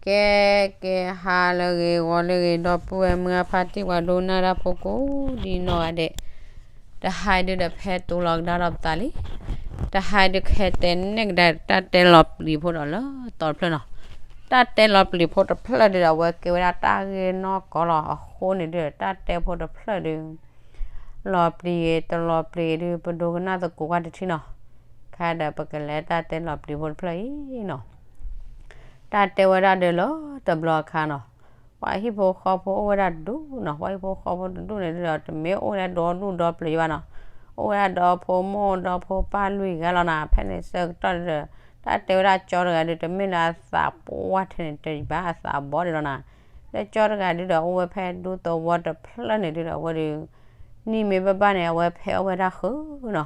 ကဲ ကဲ ဟါလၢအဂ့ၤ ဂီၤလၢအဂ့ၤ ဒီပုၢ်ဝဲၢ်မုၢ်အဖါတံၢ် ပှၤဒိကနၣ်တၢ်ဖိကိးဒ်နီၢ်ဂၤဒဲး, တဟါဒုဒီး ဖဲတိၤလီၤကဒါဒီးပသးလံ. တဟါဒု ကဟဲတဲနဲၣ်ကဒါတၢ်တဲလီၤပျံၤဖိဒီးလၢသီတဖျၢၣ်နီၤ. တၢ်တဲလီၤပျံၤဖိတဖျၢၣ်ဒုဒီး အဝဲကဲဝဲဒၣ်တၢ်ဂ့ၢ်နီၢ်ကီၢ်လီၤ. အဃိန့ၣ်ဒုဒီး တၢ်တဲဖိတဖျၢၣ်ဒု လီၤပျံၤဂ့ၤ တလီၤပျံၤဂ့ၤဒု ပဒိကနၣ်သကိးကွၢ်တထံၣ်နီၤ. ခဲဒီး ပကလဲၤတၢ်တဲလီၤပျံၤဖိတဖျၢၣ်အံၤနီၤ. တၢ်တဲဝဲဒၣ်ဒုလၢတဘျီအခါနီၤ, ပှၤဟံၣ်ဖိဃီဖိအိၣ်ဝဲဒၣ်တဒူၣ်နီၤ. ပှၤဟံၣ်ဖိဃီဖိတဒူၣ်န့ၣ်ဒုဒီး တမ့ၢ်အိၣ်ဝဲဒၣ်ဒီဒူၣ်ဒီပျၢၤယဘၣ်နီၤ. အိၣ်ဝဲဒၣ်ဒီဖိမိၢ် ဒီဖိပၢ်လွံၢ်ဂၤလီၤနီၤ. ဖဲန့ၣ်ဆၢကတီၢ်ဒုဒီး တၢ်တဲဝဲဒၣ်ကၠီတဂၤဒု တမ့ၢ်လၢအသးပှၢ်ထဲန့ၣ် တဘၣ်အသးဘီဒံးလီၤနီၤ. လၢကၠီတဂၤဒုဒီး အိၣ်ဝဲဖဲဒူသဝီတဖျၢၣ်န့ၣ်ဒုဒီး အဝဲဒု နံၣ်မ့ၢ်ဘၣ်ဘၣ်န့ၣ် အဝဲဖဲးအီၣ်ဝဲဒၣ်ဃုာ်နီၤ.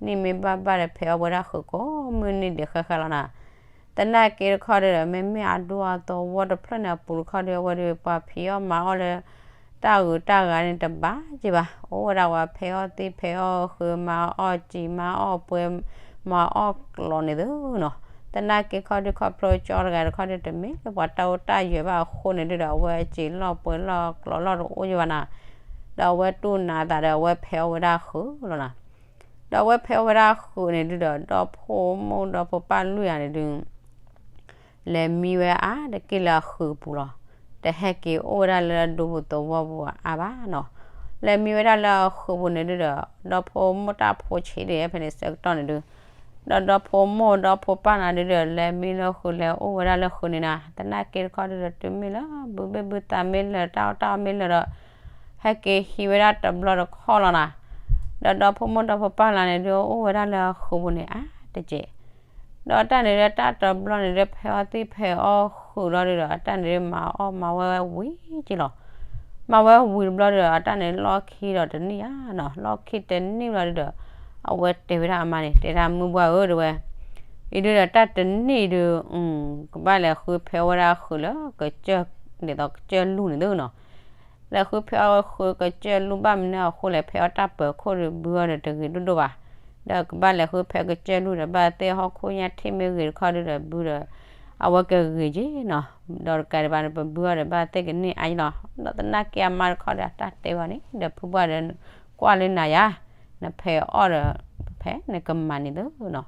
နံၣ်မ့ၢ်ဘၣ်ဘၣ်ဒီး ဖဲးအီၣ်ဝဲဒၣ်ဃုာ်ကိးမုၢ်နံၤဒဲးဃၣ်ဃၣ်လီၤနီၤ. သနာ်က့တခီဒုဒီး မ့မ့ၢ်အဒူအသဝီတဖျၢၣ်န့ၣ် အပူၤတခီဒု အဝဲဒု ပှၤဖံးအီၣ်မၤအီၣ်လၢ တၢ်ဂုၤတၢ်ဂၤန့ၣ် တဘၣ်က့ၤဘၣ်. အိၣ်ဝဲဒၣ်ဝဲဖဲးအီၣ်သ့ၣ်ဖဲးအီၣ်ဃုာ် မၤအီၣ်စံာ်မၤအီၣ်ပှဲၤ မၤအီၣ်ကျိးန့ၣ်သုနီၤ. သနာ်က့ခီဒု ခီဖျိကၠီတဂၤတခီဒု တမ့ၢ်လၢပှၤတၢ်အိၣ်တၢ်ယၢၤဘၣ်အဃိန့ၣ်ဒုဒီး အဝဲအစံာ်လီၢ်ပှဲၤလီၢ်ကျိးလီၢ်တအိၣ်ယဘၣ်နီၤ. ဒီးအဝဲတူၢ်နးအသးဒီး အဝဲဖဲးအီၣ်ဝဲဒၣ်ဃုာ်လီၤနီၤ. ဒီးအဝဲဖဲးအီၣ်ဝဲဒၣ်ဃုာ်န့ၣ်ဒုဒီး ဒီဖိမိၢ်ဒီဖိပၢ်လွံၢ်ဂၤန့ၣ်ဒု လဲၤမံဝဲအါတက့ၢ်လၢအဃုာ်ပူၤလီၤ. တဟဲက့ၤအိၣ်ဝဲဒၣ်လၢဒူပူၤသဝီပူၤအါဘၣ်နီၤ. လဲၤမံဝဲဒၣ်လၢအဃုာ်ပူၤန့ၣ်ဒုဒီး ဒီဖိမိၢ်တၢ်ဖိဆံးဒံးဖဲန့ၣ်ဆၢကတီၢ်န့ၣ်ဒု ဒီးဒီဖိမိၢ်ဒီဖိပၢ်နၤဒုဒီး လဲၤမံလၢဃုာ် လဲၤအိၣ်ဝဲဒၣ်လၢဃုာ်န့ၣ်နီၤ. သနာ်က့တခီဒုဒီး တုၤမ့ၢ်လၢဘုဘ့ၣ်ဘုသးမ့ၢ်လၢာ် တၢ်အီၣ်တၢ်အီမ့ၢ်လၢာ်ဒီး ဟဲက့ၤဟံးဝဲဒၣ်တဘျီတခီၣ်လီၤနီၤ. ဒီးဒီဖိမိၢ်ဒီဖိပၢ်နၤန့ၣ်ဒု အိၣ်ဝဲဒၣ်လၢအဃုာ်ပူၤန့ၣ်အါတက့ၢ် ဒီးတၢ်န့ၣ်ဒီး တၢ်တဘျီန့ၣ်ဒီး ဖဲးအီၣ်သ့ၣ်ဖဲးအီၣ်ဃုာ်လီၤဒုဒီး အတၢ်န့ၣ်ဒီး မၤအီၣ်မၤဝဲဝံၤက့ၤလီၤ. မၤဝဲဝံၤတဘျီဒုဒီး အတၢ်န့ၣ်လီၢ်ခံဒီးတနံၣ်ဧါနီၤ. လီၢ်ခံတနံၣ်ဘျီဒုဒီး အဝဲတဲဝဲဒၣ်အမါန့ၣ် တဲဒၣ်မုၢ်ပှၢ်ဧၢ တဲဝဲ, အံၤဒုဒီး တၢ်တနံၣ်ဒု ကဘၣ်လဲၤဃုဖဲးအီၣ်ဝဲဒၣ်ဃုာ်လၢကစၢၢ် ဒ်သိးကစၢၢ်လူၢ်န့ၣ်သုနီၤ. လဲၤဃုဖဲးအီၣ်ဃုာ်ကစၢၢ်လူၢ် ဘၣ်မနုၤအဃိလဲၣ် ဖဲးအီၣ်တၢ်ပၢၤခိၣ်ဒီး ဘုအီၤဒီးတဂ့ၤဒိၣ်ဒိၣ်ဘၣ်. ဒီးကဘၣ်လဲၤဃုဖဲးကစၢၢ်လူၢ်ဒီး ဘၣ်သ့ၣ်ဟီၣ်ခိၣ်ညါထံၣ်မ့ၢ်ဂ့ၤတခီဒုဒီး ဘုဒီး အဝဲကဂ့ၤက့ၤနီၤ. ဒီးတကးဒံးဘၣ်န့ၣ် ပဘုအီၤဒီး ဘၣ်သ့ၣ်ကန့ၢ်အါအံၤလီၤ. ဒီးသနာ်က့အမါတခီဒီး အတၢ်တဲဝဲန့ၣ် ဒီးဖုပှၢ်ဒီး ကွၢ်လၢနၤယါ, နဖဲးအီၣ်ဒီး ဖဲနကမၤန့ၣ်သုနီၤ.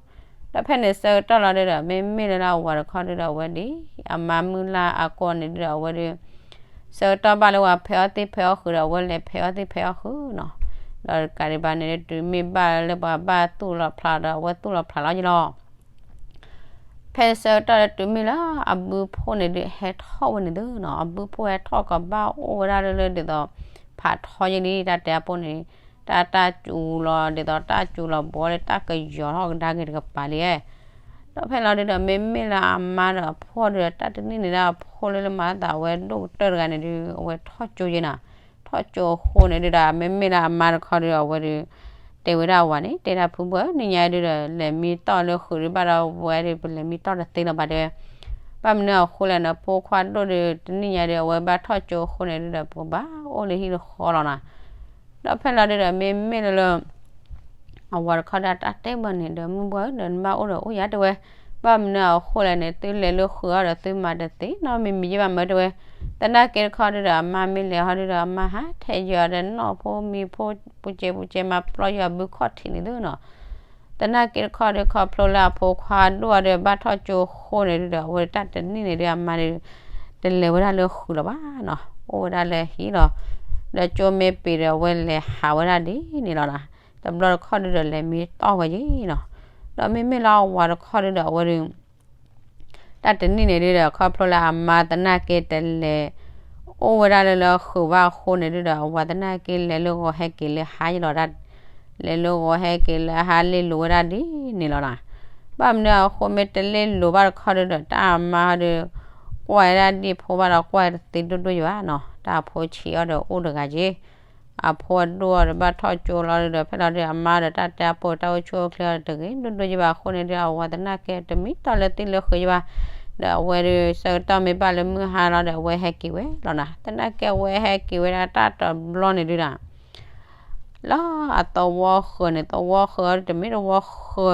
ဒီးဖဲန့ၣ်ဆၢကတီၢ်လီၤဒုဒီး မ့မ့ၢ်လၢအဝၤတခီဒုဒီး အဝဲဒ်အမါမုၢ်လၢ်အကွီၢ်န့ၣ်ဒုဒီး အဝဲဒု ဆၢကတီၢ်ဘၣ်လၢပှၤဖဲးအီၣ်သ့ၣ်ဖဲးအီၣ်ဃုာ်ဒီး အဝဲလဲၤဖဲးအီၣ်သ့ၣ်ဖဲးအီၣ်ဃုာ်နီၤ. ဒီးတကးဒံးဘၣ်န့ၣ် တုၤမ့ၢ်ဘၣ်လၢပှၤဘၣ်သူၣ်လီၤဖျးဒီး အဝဲသူၣ်လီၤဖျးလီၤယလီၤ. ဖဲဆၢကတီၢ်လၢတုၤမ့ၢ်လၢအဘုဖိန့ၣ်ဒု ဟဲထီၣ်ဝဲန့ၣ်သုနီၤ. အဘုဖိဟဲထီၣ်ကဘၣ်အိၣ်ဝဲဒၣ်လၢလၢဒ်သိး ဖးထီယဲလံ တၢ်တဲအပိၢ်န့ၣ် တၢ်တၢ်စူၤလီၤ ဒ်သိးတၢ်စူၤလီၤဘီလၢ တၢ်ကယီၤထီၣ်ကဒါက့ၤတကပၤလံ. ဒီးဖဲလီၤဒုဒီး မ့မ့ၢ်လၢအမါဒီးအဖှီၣ်ဒုဒီး တၢ်တနံၣ်န့ၣ်ဒၣ်အဖိလၢလၢမၤသးဝဲဒိၣ်ကတၢၢ်တဂၤန့ၣ်ဒု အဝဲထီၣ်ကၠိယဲနီၤ. ထီၣ်ကၠိအဃိန့ၣ်ဒုဒီး မ့မ့ၢ်လၢအမါတခီဒုဒီး အဝဲဒု တဲဝဲဒၣ်အဝၤန့ၣ် တဲဒၣ်ဖုဘၣ် နံၣ်ညါဒုဒီး လဲၤမံတီၢ်လၢဃုာ်ဒုဘၣ်ဒီး ဝဲဒု ပလဲၤမံတီၢ်တသ့လၢၤဘၣ်တဲဝဲ. ဘၣ်မနုၤအဃိလဲၣ်န့ၣ် ဖိခွါဒိၣ်ဒု တနံၣ်ညါဒု အဝဲဘၣ်ထီၣ်ကၠိအဃိန့ၣ်ဒုဒီး ပကဘၣ်အိၣ်လၢဟံၣ်လၢဃီလီၤနီၤ. ဒီးဖဲလီၤဒုဒီး မ့မ့ၢ်လၢလၢ အဝၤတခီဒီး တၢ်တဲဘၣ်န့ၣ်ဒီး မုၢ်ဘှီၣ်ဧၢ ဒီးနဘၣ်အိၣ်ဒီးအိၣ်ယၤတဲဝဲ. ဘၣ်မနုၤအဃိလဲၣ်န့ၣ် သုလဲၤလၢဃုာ်အီၤဒီး သုမၤတသ့နီတမံၤမံၤယဲၢ်ဘၣ်မၢတဲဝဲ. သနာ်က့တခီဒုဒီး အမါမ့ၢ်လဲၤဟီဒုဒီး အမါဟးထဲယီၤဒီး နီၢ်ဖိမံၤဖိ ပူၤစဲးပူၤစဲး မၤပျီယွၤဘုခီၣ်ထံးန့ၣ်သုနီၤ. သနာ်က့တခီဒု ခီဖျိလၢအဖိခွါဒိၣ်အီၤဒီး ဘၣ်ထီၣ်ကၠိအဃိန့ၣ်ဒုဒီး အဝဲတၢ်တနံၣ်န့ၣ်ဒု အမါဒု တလဲၤဝဲဒၣ်လၢဃုာ်လီၤဘၣ်နီၤ, အိၣ်ဝဲဒၣ်လၢဟံၣ်လီၤ. ဒီးကၠိမ့ၢ်ပ့ၤဒီး အဝဲလဲၤဟးဝဲဒၣ်ဒ်န့ၣ်လီၤနီၤ. တဘျီတခီၣ်ဒုဒီး လဲၤမံတီၢ်ဝဲယဲနီၤ. ဒီးမ့မ့ၢ်လၢအဝၤတခီၣ်ဒုဒီး အဝဲဒု တၢ်တနံၣ်န့ၣ်ဒုဒီး ခီဖျိလၢအမါသနာ်က့တလဲၤ အိၣ်ဝဲဒၣ်လၢလၢဃုာ်ဘၣ်အဃိန့ၣ်ဒုဒီး အဝၤသနာ်က့လဲၤလၢဂီၤဟဲက့ၤလၢဟါယလီၤဒၣ်, လဲၤလၢဂီၤဟဲက့ၤလၢဟါလ့လိာ်ဝဲဒၣ်ဒ်န့ၣ်လီၤနီၤ. ဘၣ်မနုၤအဃိမ့ၢ်တလ့လိာ်ဘၣ်တခီဒုဒီး တၢ်အမါဟီဒု ကွၢ်ဝဲဒၣ်ဒ်ဖိဘၣ်ဒီး ကွၢ်တသ့ဒိၣ်ဒိၣ်ယဘၣ်နီၤ. တၢ်အဖိဆံးအီၤဒီးအိၣ်တဂၤက့ၤ အဖိဒိၣ်အီၤဒီးဘၣ်ထီၣ်ကၠိလီၤဒုဒီး ဖဲလီၤဒုဒီး အမါဒီးတၢ်တဲအပိၢ်တၢ်အိၣ်ဆူၣ်အိၣ်ချ့အီၤဒီး တဂ့ၤဒိၣ်ဒိၣ်ယဘၣ်အဃိန့ၣ်ဒု အဝၤသနာ်က့တမံတီၢ်လၢသ့ၣ်လၢဃုာ်ယဘၣ်. ဒီးအဝဲဒု ဆၢကတီၢ်မ့ၢ်ဘၣ်လၢမုၢ်ဟါလီၤဒီး အဝဲဟဲက့ၤဝဲလီၤနီၤ. သနာ်က့အဝဲဟဲက့ၤဝဲဒၣ်တၢ်တဘျီန့ၣ်ဒုဒီး လၢအသဝီဃၢၤန့ၣ် သဝီဃၢၤတမ့ၢ်သဝီဃၢ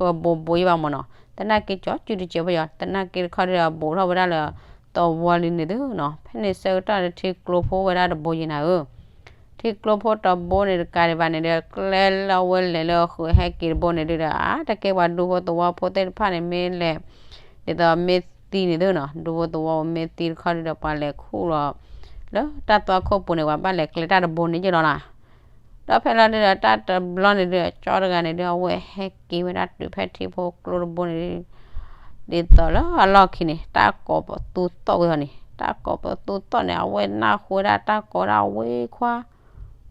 ၤဘိးဘိးယဘၣ်မၢ်နီၤ. သနာ်က့ကၠီစုတစဲးဖိယီၤ, သနာ်က့တခီဒုဒီး ဘူးထီၣ်ဝဲဒၣ်လၢ သဝီလံန့ၣ်သုနီၤ, ဖဲန့ၣ်ဆၢကတီၢ်ဒီးထံကျိဖိဝဲဒၣ်တဘိယံၤနၤဧၢ, ထံကျိဖိတဘိန့ၣ်တကးဒံးဘၣ်န့ၣ်ဒီး ကျဲလၢအဝဲလဲၤလၢဃုာ်ဟဲက့ၤတဘိန့ၣ်ဒုဒီး အါတက့ၢ်ပှၤဒူဖိသဝီဖိသ့ၣ်တဖၣ်န့ၣ်မ့ၢ်လဲၤ ဒ်သိးမ့ၢ်သံန့ၣ်သုနီၤ, ဒူဖိသဝီမ့ၢ်သံတခီဒုဒီး ပှၤလဲၤခူၣ်လီၤ လၢတၢ်သွၣ်ခိၣ်ပူၤန့ၣ် ပှၤဘၣ်လဲၤကျဲတၢ်တဘိန့ၣ်ယ့ၢ်လီၤနီၤ. ဒီးဖဲလီၤဒုဒီး တၢ်တဘျီန့ၣ်ဒုဒီး ကၠီတဂၤန့ၣ်ဒု အဝဲဟဲက့ၤဝဲဒၣ်တုၤဖဲထံဖိကျိတဘိန့ၣ်ဒု ဒ်သိးလၢအလီၢ်ခံန့ၣ် တၢ်ကိးပသူသီၣ်ဝဲအီၤန့ၣ်, တၢ်ကိးပသူသီၣ်န့ၣ် အဝဲနၢ်ဟူဝဲဒၣ်တၢ်ကိးဒၣ် ဝ့ခွါ,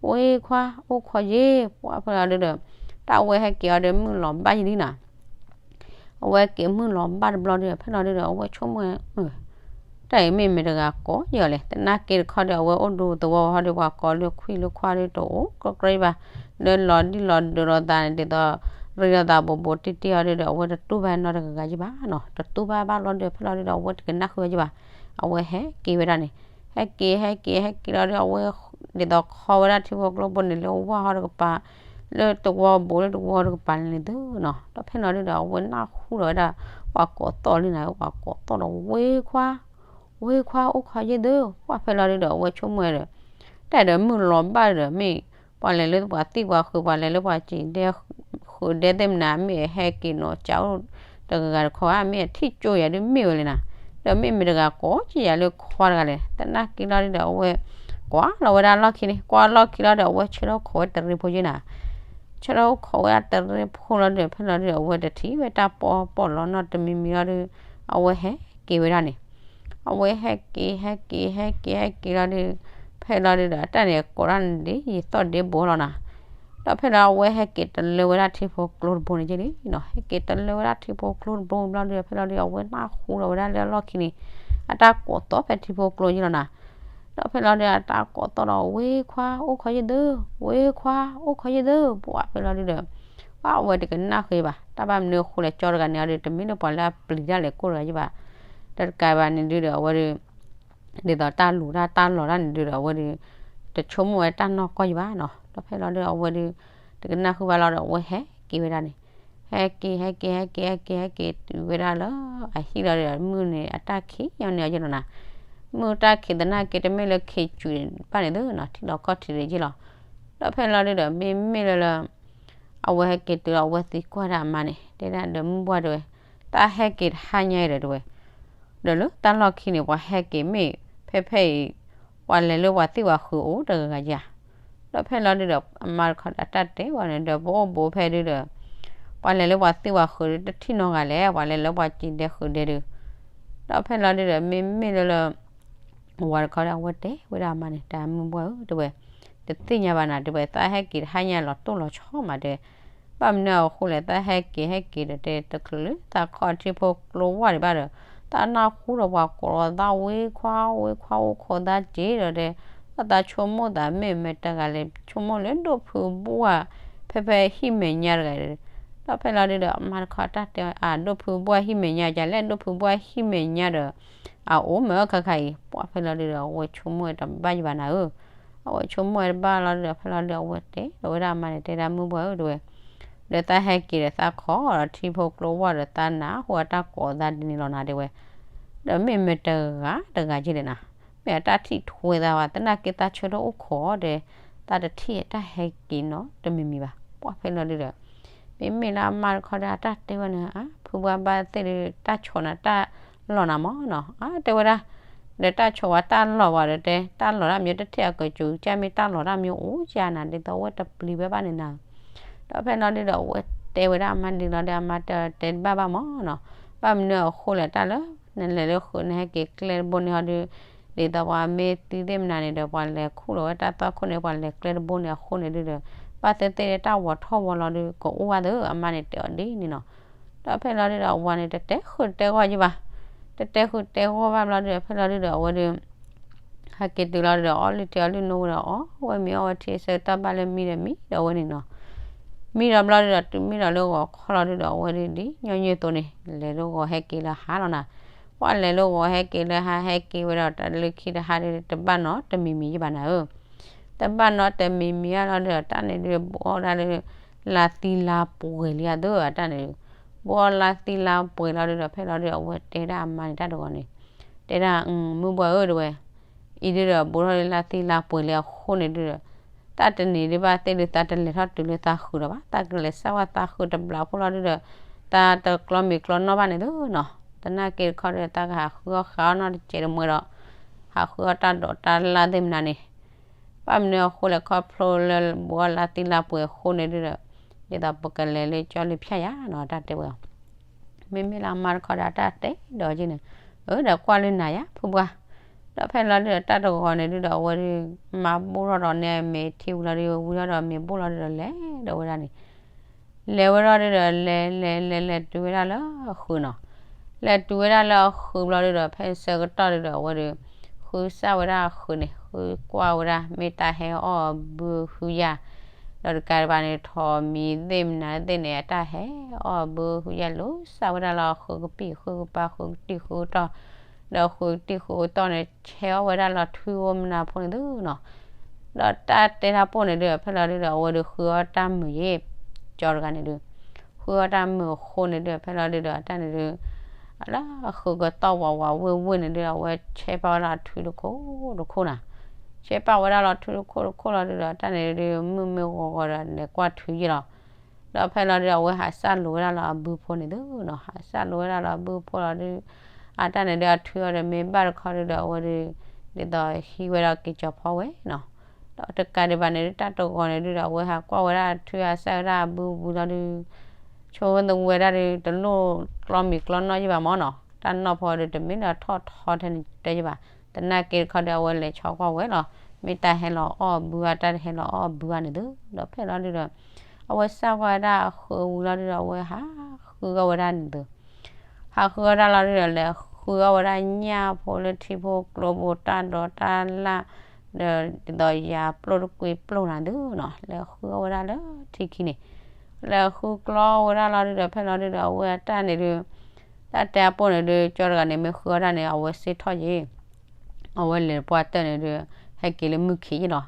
ဝ့ခွါ အိၣ်ခိးယ့ၢ်, ပှၢ်ဖဲလီၤဒုဒီး တၢ်အဝဲဟဲက့ၤအီၤဒီးမုၢ်လီၤဘၣ်ယံၤလံနီၤ. အဝဲက့ၤမုၢ်လီၤဘၣ်တဘျီဒုဒီး ဖဲလီၤဒုဒီး အဝဲဆိကမိၣ် တၢ်အံၤမ့ၢ်မတၤတဂၤကိးယဲၢ်အီၤလဲၣ်, သနာ်က့တခီဒီး အဝဲအိၣ်ဒူသဝီဟီဒီး ပှၤကိးလၢခွံလၢခွါဒီးတအိၣ်ကီးကီးယံၤဘၣ်, လၢလီၤဒံၣ်လီၤဒုးလိာ်သးန့ၣ် ဒ်သိး ရံးလိာ်သးဘူးဘူးတံၢ်တံၢ်အီၤဒုဒီး အဝဲတတူၢ်ဘၣ်နီတဂၤဂၤယံၤဘၣ်နီၤ, တတူၢ်ဘၣ်ဘၣ်လီၤဒုဒီး ဖဲလီၤဒုဒီး အဝဲတကနၣ်ဃုာ်ယံၤဘၣ်, အဝဲဟဲက့ၤဝဲဒၣ်န့ၣ်, ဟဲက့ၤ ဟဲက့ၤ ဟဲက့ၤလီၤဒုဒီး အဝဲ ဒ်သိးခီဝဲဒၣ်ထံဖိကျိဖိန့ၣ် လၢဝၢ်ဟီတကပၤ လၢတဝီဘူးလၢတဝီတကပၤန့ၣ်သုနီၤ. ဒီးဖဲလီၤဒုဒီး အဝဲနၢ်ဟူဒီးဝဲဒၣ် ပှၤကိးသီၣ်လံနီၤ, ပှၤကိးသီၣ်ဒီး ဝ့ခွါ ဝ့ခွါ အိၣ်ခိးယ့ၢ်သု, ပှၢ်ဖဲလီၤဒုဒီး အဝဲဆိကမိၣ်ဒီး တၢ်ဒီးမုၢ်လီၤဘၣ်ဒီး မ့ၢ်ပှၤလဲၤလၢပှၤသံပှၤဃုာ် ပှၤလဲၤလၢပှၤစံးဒဲဃုာ်ဒဲသ့ၣ်မနၤ မ့ၢ်အဟဲက့ၤနီၤ ကးအိၣ်တဂၤဂၤတခီဧါ, မ့ၢ်အထံၣ်ကၠိယၤဒုမ့ၢ်ဝဲလဲၣ်နီၤ, ဒီးမ့ၢ်မတၤတဂၤကိးက့ၤယၤလၢခွါတဂၤလဲၣ်, သနာ်က့လီၤဒုဒီး အဝဲကွၢ်လီၤဝဲဒၣ်လီၢ်ခံန့ၣ်, ကွၢ်လီၢ်ခံလီၤဒီး အဝဲဆၢထၢၣ်အိၣ်ခိးဝဲတရံဖိယ့ၢ်နီၤ, ဆၢထၢၣ်အိၣ်ခိးဝဲဒၣ်တရံဖိလီၤဒုဒီး ဖဲလီၤဒုဒီး အဝဲတထံၣ်ဝဲတၢ်ပီၣ်ပီၣ်လီၤနီတမံၤမံၤလီၤဒု, အဝဲဟဲက့ၤဝဲဒၣ်န့ၣ် အဝဲဟဲက့ၤ ဟဲက့ၤ ဟဲက့ၤ ဟဲက့ၤလီၤဒု, ဖဲလီၤဒုဒီး တၢ်န့ၣ်ကိးဒၣ်န့ၣ်ဒ်ယသီၣ်ဒ့ဘိလီၤနီၤ, ဒီးဖဲလီၤအဝဲဟဲက့ၤတလၢဝဲဒၣ်ထံဖိကျိတဘိန့ၣ်က့ၢ်လံနီၤ, ဟဲက့ၤတလၢဝဲဒၣ်ထံဖိကျိတဘိဘျီဒုဒီး ဖဲလီၤဒုဒီး အဝဲနၢ်ဟူဒီးဝဲဒၣ်လၢအလီၢ်ခံန့ၣ် အတၢ်ကိးသီၣ်ဖဲထံဖိကျိယ့ၢ်လီၤနီၤ, ဒီးဖဲလီၤဒုဒီး အတၢ်ကိးသီၣ်ဒီး ဝ့ခွါ အိၣ်ခိးယ့ၢ်သု, ဝ့ခွါ အိၣ်ခိးယ့ၢ်သု, ပှၢ်ဖဲလီၤဒုဒီး ပှၢ်အဝဲတကနၣ်ဃုာ်ဘၣ်, တၢ်ဘၣ်မနုၤအဃိလဲၣ် ကၠီတဂၤန့ၣ်အီၤဒု တမ့ၢ်လၢပှၤလၢအပျံၤတၢ်လဲၤကိၢ်တဂၤယ့ၢ်ဘၣ်, တကးဘၣ်န့ၣ်ဒုဒီး အဝဲဒု ဒ်သိးတၢ်လူၤတၢ်တၢ်လီၤတၢ်န့ၣ်ဒုဒီး အဝဲဒု တဆိကမိၣ်ဝဲတၢ်နီၢ်ကီၢ်ယ့ၢ်ဘၣ်နီၤ, ဒီးဖဲလီၤဒုဒီး အဝဲဒု တကနၣ်ဃုာ်ဘၣ်လီၤဒီး အဝဲဟဲက့ၤဝဲဒၣ်န့ၣ်, ဟဲက့ၤ ဟဲက့ၤ ဟဲက့ၤ ဟဲက့ၤ ဟဲက့ၤတုၤဝဲဒၣ်လၢ အဟံၣ်လီၤဒုဒီး မုၢ်န့ၣ် အတၢ်ခံးညီန့ၣ်အီၤယ့ၢ်လီၤနီၤ, မုၢ်တၢ်ခံးသနာ်က့ တမ့ၢ်လၢခံးစူၤဘၣ်န့ၣ်သုနီၤ, ထံလီၤကီၢ်ထံးဒုယ့ၢ်လီၤ, ဒီးဖဲလီၤဒုဒီး မ့မ့ၢ်လၢလၢ အဝဲဟဲက့ၤတုၤလီၤ အဝဲသံကွၢ်ဒၣ်အမါန့ၣ် တဲဒၣ်ဒီး မုၢ်ပှၢ်တဲဝဲ, တၢ်ဟဲက့ၤတဟါညါအံၤဒီးတဲဝဲ, ဒီးလၢတၢ်လီၢ်ခံန့ၣ် ပှၤဟဲက့ၤမ့ၢ် ဖဲဖဲအံၤ ပှၤလဲၤလၢပှၤသံၣ်ပှၤဃုာ်အိၣ်တဂၤဂၤဧါ, ဒီးဖဲလီၤဒုဒီး အမါတခီဒီး အတၢ်တဲဝဲန့ၣ်ဒီး ပအိၣ်ဘူးဖဲဒုဒီး ပှၤလဲၤလၢပှၤသံၣ်ပှၤဃုာ်ဒု တထံၣ်နီတဂၤလဲၣ်, ပှၤလဲၤလၢပှၤစံးဒဲဃုာ်ဒဲဒု, ဒီးဖဲလီၤဒုဒီး မ့မ့ၢ်လၢလၢ ဝၤတခီဒီး အဝဲတဲဝဲဒၣ်အမါန့ၣ် တၢ်မုၢ်ပှၢ်ဧၢ တဲဝဲ, တသ့ၣ်ညါဘၣ်နၤ တဲဝဲ, သးဟဲက့ၤတဟါညါလီၤတိၢ်လီၤဆီမး တဲဝဲ, ဘၣ်မနုၤအဃိလဲၣ် သးဟဲက့ၤဟဲက့ၤဒီးတဲ တချုးလၢသးခီထံဖိကျိဝဲဒံးဘၣ်ဒီး သးနၢ်ဟူဒီးပှၤကိးလီၤသး ဝ့ခွါ ဝ့ခွါ အိၣ်ခိးသးက့ၤဒီးတဲ, ဘၣ်သးဆိကမိၣ်သးမ့ၢ်မတၤတဂၤလဲၣ် ဆိကမိၣ်လၢဒိၣ်ဖုဘှၢ် ဖဲဖဲဟံၣ်မဲာ်ညါတဂၤဒီး, ဒီးဖဲလီၤဒုဒီး အမါတခီတၢ်တဲအါ ဒိၣ်ဖုဘှၢ်ဟံၣ်မဲာ်ညါ ကလဲၣ် ဒိၣ်ဖုဘှၢ်ဟံၣ်မဲာ်ညါဒီး အအိၣ်မ့ၢ်အခါခါအံၤ ပှၢ်ဖဲလီၤဒုဒီး အဝဲဆိကမိၣ်ဝဲတဘၣ်ယံၤဘၣ်နၤဧၢ, အဝဲဆိကမိၣ်ဝဲတဘၣ်လီၤဒုဒီး ဖဲလီၤဒုဒီး အဝဲတဲဒီးဝဲဒၣ်အမါန့ၣ် တဲဒၣ်မုၢ်ပှၢ်ဧၢ တဲဝဲ, ဒီးသးဟဲက့ၤဒီးသးခီဒီးထံဖိကျိဝဲဒီး သးနၢ်ဟူအတၢ်ကိးသးဒ်န့ၣ်လီၤနၤ တဲဝဲ, ဒီးမ့ၢ်မတၤတဂၤတဂၤက့ၤလဲၣ်နၤ, မ့ၢ်အတၢ်ထံၣ်ထွဲသးဘၣ် သနာ်က့သးဆၢထၢၣ်အိၣ်ခိးဒီး သးတထံၣ်အတၢ်ဟဲက့ၤနီတမံၤမံၤဘၣ် ပှၢ်ဖဲလီၤဒုဒီး မ့မ့ၢ်လၢအမါတခီဒီး အတၢ်တဲဝဲန့ၣ် အါ ဖုဘှၢ်ဘၣ်သ့ၣ်ဒု တၢ်ဆိးနၤတၢ်လီၢ်နၤမၢ်နီၤ အါတဲဝဲဒၣ်, ဒီးတၢ်ဆိးဝဲတၢ်လီၢ်ဝဲဒီးတဲ တၢ်လီၢ်တၢ်မံၤတထံၣ်အကစူၤ ကမ့ၢ်တၢ်လီၢ်တၢ်မံၤအိၣ်ကနၤ ဒ်သိးအဝဲတပျံၤဝဲဘၣ်န့ၣ်နၤ, ဒီးဖဲလီၤဒုဒီး အဝဲတဲဝဲဒၣ်အမါဒ်လီၤဒီး အမါတဲတဲတဘၣ်ဘၣ်မၢ်နီၤ, ဘၣ်မနုၤအဃိလဲၣ် တၢ်လၢ နလဲၤလၢဃုာ် နဟဲက့ၤကျဲတဘိန့ၣ်ဟီဒု ဒ်သိးပှၤမ့ၢ်သံသ့ၣ်မနၤန့ၣ်ဒီး ပှၤလဲၤခူၣ်လီၤဝဲတၢ်သွၣ်ခိၣ်န့ၣ် ပှၤလဲၤကျဲတဘိန့ၣ်အဃိန့ၣ်ဒုဒီး ဘၣ်သ့ၣ်သ့ၣ်တၢ်ဝီၤထီၣ်ဝီၤလီၤဒု ကအိၣ်ဝဲသ့ၣ် အမါန့ၣ်တဲအီၤဒ်န့ၣ်နီၤ, ဒီးဖဲလီၤဒုဒီး အဝၤန့ၣ် တတဲဃုာ်တတဲဂီၢ်ယံၤဘၣ်, တတဲဃုာ်တဲဂီၢ်ဘၣ်ဘျီဒုဒီး ဖဲလီၤဒုဒီး အဝဲဒု ဟဲက့ၤတုၤလီၤဒုဒီး အီၣ်လုၢ်ထံအီလုၢ်နိဝဲဒီး အီၣ်ဝဲမံအီၣ်ဝဲထံဆၢကတီၢ်ဘၣ်လၢမံဒီးမံဒီးဝဲန့ၣ်နီၤ, မံဒီးဘျီဒုဒီး တုၤမံဒီးလၢဂီၤခီလီၤဒုဒီး အဝဲဒုဒ်ညီနုၢ်အသိးန့ၣ် လဲၤလၢဂီၤဟဲက့ၤလၢဟါလီၤနၤ, ပှၤလဲၤလၢဂီၤဟဲက့ၤလၢဟါ ဟဲက့ၤဝဲဒီးတၢ်လၢခံတဟါဒု တဘၣ်နီတမံၤမံၤယံၤဘၣ်နၤဧၢ တဘၣ်နီတမံၤမံၤဧါလီၤဒုဒီး တၢ်န့ၣ်ဒု ဘူးအီၣ်ဒၣ်လၢ လါသံလါပှဲၤလံဧါသၢ အတၢ်န့ၣ်ဒု, ဘူးအီၣ်လါသံလါပှဲၤလီၤဒုဒီး ဖဲလီၤဒုဒီး အဝဲတဲဒၣ်အမါန့ၣ်တၢ်တဂီၤန့ၣ်, တဲဒၣ်, မုၢ်ဘှၢ်ဧၢ တဲဝဲ, အံၤဒုဒီး ဘူးထီၣ်လၢလါသံလါပှဲၤလံအဃိန့ၣ်ဒုဒီး, တၢ်တနံၤဒုဘၣ်သ့ၣ်ဒု သးတလဲၤထီၣ်တုၤလၢသးဃုာ်ဒီးဘၣ်, သးကလဲၤစၢ်ဝဲသးဃုာ်တဘျီဖိလီၤဒုဒီး, တၢ်တကျီမံၤကျီနီၣ်ဘၣ်န့ၣ်သုနီၤ, သနာ်က့တခီဒီး သးကဟးဃုအီၣ်ဃုအီၣ်နီတစဲးတမှဲဒီး, ဟးဃုအီၣ်တၢ်ဒိးတၢ်လၣ်သ့ၣ်မနၤန့ၣ်, ဘၣ်မနုၤအဃိလဲၣ် ခီဖျိလၢဘူးထီၣ်လါသံလါပှဲၤအဃိန့ၣ်ဒုဒီး, ဒ်သိးပကလဲၤလၢကၠီလံဖၠၣ်ယၤနီၤ တၢ်တဲဝဲအီၤ မ့မ့ၢ်လၢအမါတခီဒီး အတၢ်တဲဒီးက့န့ၣ်, အၢ ဒီးကွၢ်လၢနၤယၤ ဖုဘှၢ်, ဒီးဖဲလီၤဒုဒီး တၢ်တဂီၤန့ၣ်ဒုဒီး အဝဲဒု မၤဘူၣ်ထီၣ်ဒီးန့ၣ် မ့ၢ်ထံဝံၤလီၤဒု ဝံထီၣ်ဒီးမ့ၢ်ဘူၣ်လီၤဒုဒီး လဲၤဒီးဝဲဒၣ်န့ၣ်, လဲၤဝဲဒၣ်ဒုဒီး လဲၤလဲၤလဲၤလဲၤတုၤဝဲဒၣ်လၢအဃုာ်နီၤ, လဲၤတုၤဝဲဒၣ်လၢအဃုာ်ဘျီဒုဒီး ဖဲဆၢကတီၢ်ဒုဒီး အဝဲဒု ဃုစၢ်ဝဲဒၣ်အဃုာ်န့ၣ် ဃုကွၢ်ဝဲဒၣ် မ့ၢ်တၢ်ဟဲအီၣ်ဘုဟုယၤ, ဒီးတကးဒံးဘၣ်န့ၣ် ထိးမံၤသ့ၣ်မနၤသ့ၣ်န့ၣ် အတၢ်ဟဲအီၣ်ဘုဟုယၤ လီၤစၢ်ဝဲဒၣ်လၢအဃုာ်ကပံာ်ဃုာ်ကပၤဃုာ်ကတံၢ်ဃုာ်ကတီၢ်, ဒီးဃုာ်ကတံၢ်ဃုာ်ကတီၢ်န့ၣ် ဆဲးအီၣ်ဝဲဒၣ်လီၤထွံအိၣ်မနၤဖိန့ၣ်သုနီၤ, ဒီးတၢ်တဲတၢ်ပိၢ်န့ၣ်ဒုဒီး ဖဲလီၤဒုဒီး အဝဲဒုဃုအီၣ်တၢ်မုာ်ယ့ၣ်, ကၠီတဂၤန့ၣ်ဒု ဃုအီၣ်တၢ်မုာ်အဃိန့ၣ်ဒု ဖဲလီၤဒုဒီး တၢ်န့ၣ်ဒု လၢအဃုာ်ကတီၢ်ဝးဝးဝ့ၢ်ဝ့ၢ်န့ၣ်ဒု အဝဲဆဲးပာ်ဝဲဒၣ်ထွံတခိၣ်တခိၣ်နီၤ, ဆဲးပာ်ဝဲဒၣ်လီၤထွံတခိၣ်တခိၣ်လီၤဒုဒီး တၢ်န့ၣ်ဒု မုၢ်မ့ၢ်ဂီၤဂီၤဒီး လဲၤကွၢ်ထွံယ့ၣ်လီၤ, ဒီးဖဲလီၤဒု အဝဲဟးစၢ်လိာ်ဝဲဒၣ်လၢအဘုဖိန့ၣ်သုနီၤ, ဟးစၢ်လိာ်ဝဲဒၣ်လၢအဘုဖိလီၤဒု အတၢ်န့ၣ်ဒု အထွံအီၤဒီးမ့ၢ်ဘၣ်တခီဒုဒီး အဝဲဒု ဒ်သိးဟံးဝဲဒီးက့ၤကၠီၤဖီဝဲနီၤ, ဒီးတကးဒံးဘၣ်န့ၣ်ဒု တၢ်တဂီၤန့ၣ်ဒုဒီး အဝဲဟးကွၢ်ဝဲဒၣ်ထွံ ဟးစၢ်ဝဲဒၣ်အဘုဝံၤလီၤဒု ဆိဝဲသဝဲဒၣ်ဒု တလိၣ်ကျီမံၤကျီနီၣ်ယ့ၣ်ဘၣ်မၢ်နီၤ, တၢ်နီၢ်ဖိဒု တမ့ၢ်လၢထီၣ်ထီထဲန့ၣ်တဲယ့ၣ်ဘၣ်, သနာ်က့တခီဒီး အဝဲလဲၤဆီကွၢ်ဝဲလီၤ, မ့ၢ်တၢ်ဟဲလီၤအီၣ်ဘုဧါ တၢ်ဟဲလီၤအီၣ်ဘုဧါန့ၣ်သု, ဒီးဖဲလီၤဒုဒီး အဝဲစၢ်ကွၢ်ဝဲဒၣ်အဃုာ်ဝံၤလီၤဒုဒီး အဝဲဟးဃုအီၣ်ဝဲဒၣ်န့ၣ်သု ဟးဃုအီၣ်ဝဲဒၣ်လီၤဒုဒီး လဲၤဃုအီၣ်ဝဲဒၣ်ညၣ်ဖိလၢထံဖိကျိဖိ တၢ်ဒိးတၢ်လၣ် ဒီးဒ်သိးယၤပျိၢ်တကွံပျိၢ်နၤသုနီၤ, လဲၤဃုအီၣ်ဝဲဒၣ်လၢထံခံန့ၣ်, လဲၤဃုကျီဝဲဒၣ်လီၤဒုဒီး ဖဲလီၤဒုဒီး အဝဲအတၢ်န့ၣ်ဒု တၢ်တဲအပိၢ်န့ၣ်ဒု ကၠီတဂၤန့ၣ် မ့ၢ်ဃုအီၣ်တၢ်န့ၣ် အဝဲစ့ထီၣ်ယ့ၣ် အဝဲလဲၤပှၢ်တၢၢ်န့ၣ်ဒု ဟဲက့ၤလၢမုၢ်ခံယ့ၣ်လီၤ,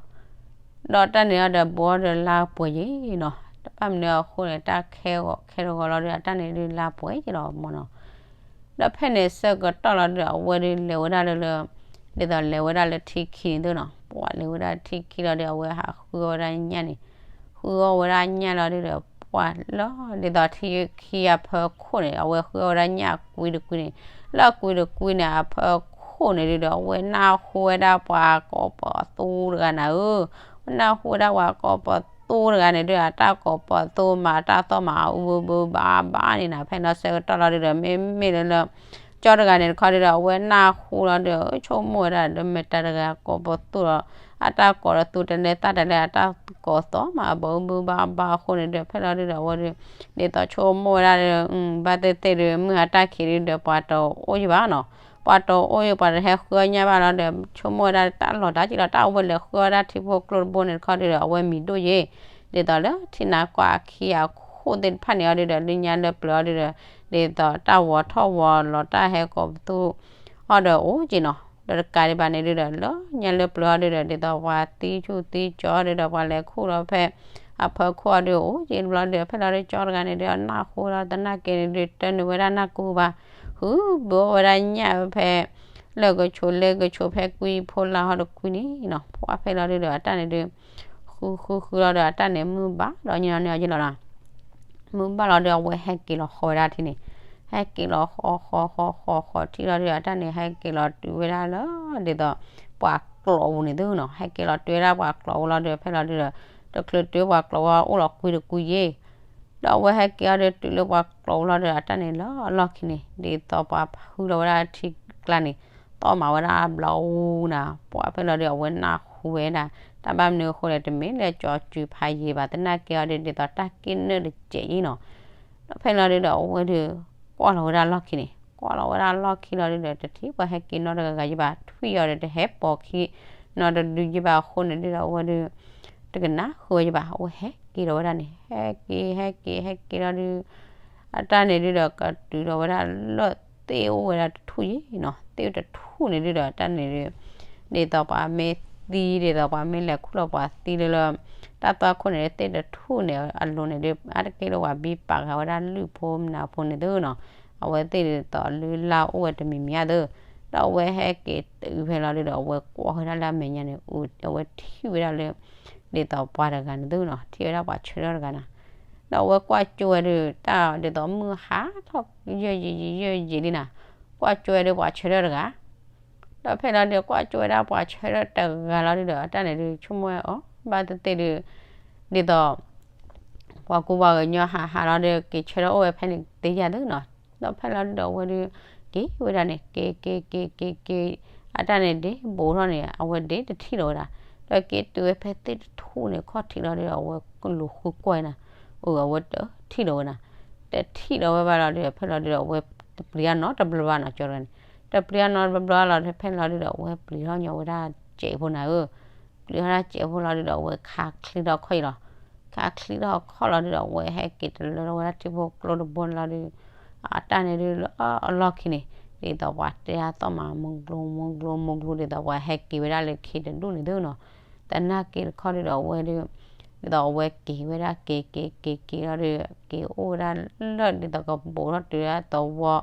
ဒီးတၢ်န့ၣ်အီၤဒီး ဘူးအီၤဒီးလါပှဲၤယ့ၣ်နီၤ, တဘၣ်မနုၤအဃိန့ၣ် တၢ်ခဲဂီၤခဲတဂီၤလီၤဒု အတၢ်န့ၣ်ဒုလါပှဲၤယ့ၣ်လီၤမၢ်နီၤ, ဒီးဖဲန့ၣ်ဆၢကတီၢ်လီၤဒု အဝဲဒုလဲၤဝဲဒၣ်လၢလၢ ဒ်သိးလဲၤဝဲဒၣ်လၢထံခံန့ၣ်သုနီၤ, ပှၤလဲၤဝဲဒၣ်ထံခံလီၤဒု အဝဲဟးဃုအီၣ်ဝဲဒၣ်ညၣ်န့ၣ်, ဃုအီၣ်ဝဲဒၣ်ညၣ်လီၤဒုဒီး ပှၤလီၤ ဒ်သိးထံခံအဖၢခိၣ်န့ၣ် အဝဲဃုအီၣ်ဝဲဒၣ်ညၣ်ကွံတကွံန့ၣ်, လၢကွံတကွံန့ၣ် အဖၢခိၣ်န့ၣ်ဒုဒီး အဝဲနၢ်ဟူဝဲဒၣ်ပှၤကိးပသူတဂၤနၤဧၢ, နၢ်ဟူဝဲဒၣ်ပှၤကိးပသူတဂၤန့ၣ်ဒု အတၢ်ကိးပသူမၤတၢ်သီၣ်မၤအူဘုဘုဘၣ်ဘၣ်န့ၣ်နၤ, ဖဲနီၢ်ဆၢကတီၢ်လီၤဒုဒီး မ့မ့ၢ်လၢလၢ ကၠီတဂၤန့ၣ်တခီဒုဒီး အဝဲနၢ်ဟူလီၤဒု ဆိကမိၣ်ဝဲဒၣ်ဒီး မ့ၢ်တၢ်တဂၤကိးပသူဒီး အတၢ်ကိးဒီးသူတလဲသၣ်တလဲ အတၢ်ကိးသီၣ်မၤအဘၣ်အူဘုဘၣ်ဘၣ်အဃိန့ၣ်ဒု ဖဲလီၤဒုဒီး အဝဲဒု ဒ်သိးဆိကမိၣ်ဝဲဒၣ်ဒီး ဘၣ်သ့ၣ်သ့ၣ်ဒု မုၢ်ဟါတၢ်ခံးဒုဒီး ပှၤတအိၣ်ယံၤဘၣ်နီၤ, ပှၤတအိၣ်ယံၤ ပှၤတဟဲဃုအီၣ်ညၣ်ဘၣ်လီၤဒီး ဆိကမိၣ်ဝဲဒၣ်တၢ်လီၤတၢ်က့ၤလီၤ တၢ်အိၣ်ဝဲလဲၤဃုအီၣ်ဝဲဒၣ်ထံဖိကျိတဘိန့ၣ်တခီဒုဒီး အဝဲမံၤဒိၣ်ယ့ၣ်, ဒ်သိးလၢထံနါကွၢ်အခံအခိၣ်သ့ၣ်တဖၣ်န့ၣ်အီၤဒုဒီး လၢညါလၢပျၢၤအီၤဒုဒီး ဒ်သိးတၢ်ဝီၤထီၣ်ဝီၤလီၤ တၢ်ဟဲကိးပသူ အီၤဒီးအိၣ်က့ၤနီၤ, ဒီးတကးဒံးဘၣ်န့ၣ်ဒုဒီး လၢညါလၢပျၢၤအီၤဒုဒီး ဒ်သိးပှၤသံဆူၣ်သံကၠီဒုဒီး ပှၤလဲၤခူၣ်လီၤဖဲ အဖၢခိၣ်အီၤဒုအိၣ်က့ၤတဘျီဒု ဖဲလီၤဒုကၠီတဂၤန့ၣ်ဒု နၢ်ဟူလီၤသနာ်က့န့ၣ်ဒု တၢ်နုာ်ဝဲဒၣ်နၢ်ကူဘၣ်, ဟုဘၢအီၣ်ဝဲဒၣ်ညၣ်ဖဲ လၢကဆိးလၢကဆိးဖဲကွံဖိလၢဟီၣ်တကွံန့ၣ်နီၤ, ပှၤဖဲလီၤဒုဒီး အတၢ်န့ၣ်ဒု ဃုဃုဃုလီၤဒီး အတၢ်န့ၣ်မုၢ်ဘၣ်ဒီး ညီနုၢ်ညီနုၢ်လီၤနီၤ မုၢ်ဘၣ်လီၤဒီး အဝဲဟဲက့ၤလီၤဃီဝဲဒၣ်ထံန့ၣ်, ဟဲက့ၤလီၤဃီဃီဃီဃီဃီထံလီၤဒီး အတၢ်န့ၣ်ဟဲက့ၤလီၤတုၤဝဲဒၣ်လၢ ဒ်သိး ပှၤကျိးပူၤန့ၣ်သုနီၤ, ဟဲက့ၤလီၤတုၤဝဲဒၣ်ပှၤကျိးပူၤလီၤဒီး ဖဲလီၤဒုဒီး တချုးတုၤပှၤကျိးပူၤအအိၣ်လီၤကွံတကွံယ့ၣ်, ဒီးအဝဲဟဲက့ၤအီၤဒီးတုၤလၢပှၤကျိးပူၤလီၤဒီး အတၢ်န့ၣ်လီၤအလီၢ်ခံန့ၣ် ဒ်သိးပှၤဟုလီၤဝဲဒၣ်ထံကျါန့ၣ် သီၣ်မၤဝဲဒၣ်ဘျီအူနၤ, ပှၤဖဲလီၤဒု အဝဲနၢ်ဟူဝဲဒၣ်, တၢ်ဘၣ်မနုၤအဃိလဲၣ် တမ့ၢ်လၢကၠီစုဖးယံၤဘၣ် သနာ်က့အီၤဒု ဒ်သိးတၢ်က့ၣ်နၢၣ်တစဲးအံၤနီၤ, ဒီးဖဲလီၤဒုဒီး အဝဲဒု ကွၢ်လီၤဝဲဒၣ်လီၢ်ခံန့ၣ်, ကွၢ်လီၤဝဲဒၣ်လီၢ်ခံလီၤဒုဒီး တထံၣ်ပှၤဟဲက့ၤနီတဂၤဂၤယံၤဘၣ်, ထွံၣ်အီၤဒီးတဟဲပိာ်ခံနီတဒုယံၤဘၣ်အဃိန့ၣ်ဒုဒီး အဝဲဒု တကနၣ်ဃုာ်ဝဲယံၤဘၣ်, အဝဲဟဲက့ၤလီၤဝဲဒၣ်န့ၣ်, ဟဲက့ၤ ဟဲက့ၤ ဟဲက့ၤလီၤဒု အတၢ်န့ၣ်ဒုဒီး ကတုၤလီၤဝဲဒၣ်လၢသ့ၣ်အိၣ်ဝဲဒၣ်တထူၣ်ယံၤနီၤ, သ့ၣ်အိၣ်တထူၣ်န့ၣ်ဒုဒီး အတၢ်န့ၣ်ဒု ဒ်သိးပှၤမ့ၢ်သံ ဒ်သိးပှၤမ့ၢ်လဲၤခူၣ်လီၤပှၤသံလၢလၢ တၢ်သွၣ်ခိၣ်န့ၣ် သ့ၣ်တထူၣ်န့ၣ် အလိၤန့ၣ်ဒု အါတက့ၢ်လၢပှၤဘံပာ်ဃာ်ဝဲဒၣ်လုၢ်ဖိမနုၤဖိန့ၣ်သုနီၤ, အဝဲသ့ၣ်ဒ်သိးလုၢ်လၢ်အိၣ်ဝဲတမံၤမံၤဧါသု, ဒီးအဝဲဟဲက့ၤတုၤဖဲလီၤဒုဒီး အဝဲကွၢ်ဝဲဒၣ်လၢအမဲာ်ညါန့ၣ် အဝဲထံၣ်ဝဲဒၣ်လၢ ဒ်သိးပှၤတဂၤန့ၣ်သုနီၤ, ထံၣ်ဝဲဒၣ်ပှၤဆၢထၢၣ်တဂၤနီၤ. ဒီးအဝဲကွၢ်ကၠိဝဲဒုး တၢ်ဒ်သိးမုၢ်ဟါထီၣ်ယဲၢ်ယံာ်ယံာ်ယဲၢ်ယံာ်လံနီၤ, ကွၢ်ကၠိဝဲဒုးပှၤဆၢထၢၣ်တဂၤ ဒီးဖဲလီၤဒုးကွၢ်ကၠိဝဲဒၣ်ပှၤဆၢထၢၣ်တဂၤလီၤဒုဒီး အတၢ်န့ၣ်ဒုး ဆိကမိၣ်ဝဲအီၤ ဘၣ်သ့ၣ်သ့ၣ်ဒုး ဒ်သိး ပှၤကူပှၤဂၤညီဟးဟးလီၤဒုး က့ၤဆၢထၢၣ်အိၣ်ဝဲဖဲန့ၣ်သ့ယၤသုနီၤ. ဒီးဖဲလီၤဒုဒီးအဝဲဒုး က့ၤဝဲဒၣ်န့ၣ် က့ၤက့ၤက့ၤက့ၤက့ၤ အတၢ်န့ၣ်ဒ့ဘူးထီၣ်န့ၣ် အဝဲဒ့တထံၣ်လီၤဝဲဒၣ်. ဒီးက့ၤတုၤဝဲဖဲသ့ၣ်တထူၣ်န့ၣ် ခီၣ်ထံးလီၤဒုဒီး အဝဲလူၤဃုကွၢ်နၤ, အဝဲတထံၣ်လီၤဝဲနၤ, တထံၣ်လီၤဝဲဘၣ်လီၤဒုဒီး ဖဲလီၤဒုဒီး အဝဲတပျံၤအနီတဘျီဘၣ်နီၤ ကၠီတဂၤန့ၣ်, တပျံၤအနီတဘျီဘၣ်လီၤဒုး ဖဲလီၤဒုဒီး အဝဲပျံၤထီၣ်ညီဝဲဒၣ်စဲးဖိနၤဧၢ ပျံၤထီၣ်ဒၣ်စဲးဖိလီၤဒုဒီး အဝဲခးချံထီၣ်ခီၣ်အံၤလီၤ. ခးချံထီၣ်ခီၣ်လီၤဒုဒီး အဝဲဟဲက့ၤတလၢထီၣ်ဝဲဒၣ်ထံဖိကျိတဘိန့ၣ်လီၤဒုး အတၢ်န့ၣ်ဒုးလၢအလီၢ်ခံန့ၣ် ဒ်သိးပှၤတဲအါသီၣ်မး မူကျိ မူကျိ မူကျိ ဒ်သိးပှၤဟဲက့ၤဝဲဒၣ်လၢခံတဒူၣ်န့ၣ်သုနီၤ. သနာ်က့တခီဒုဒီးအဝဲဒုး ဒ်သိးအဝဲက့ၤဝဲဒၣ်က့ၤက့ၤက့ၤက့ၤလီၤဒုး က့ၤအိၣ်ဝဲဒၣ်လၢဒ်သိးကဘူးထီၣ်တုၤဒၣ်သဝီ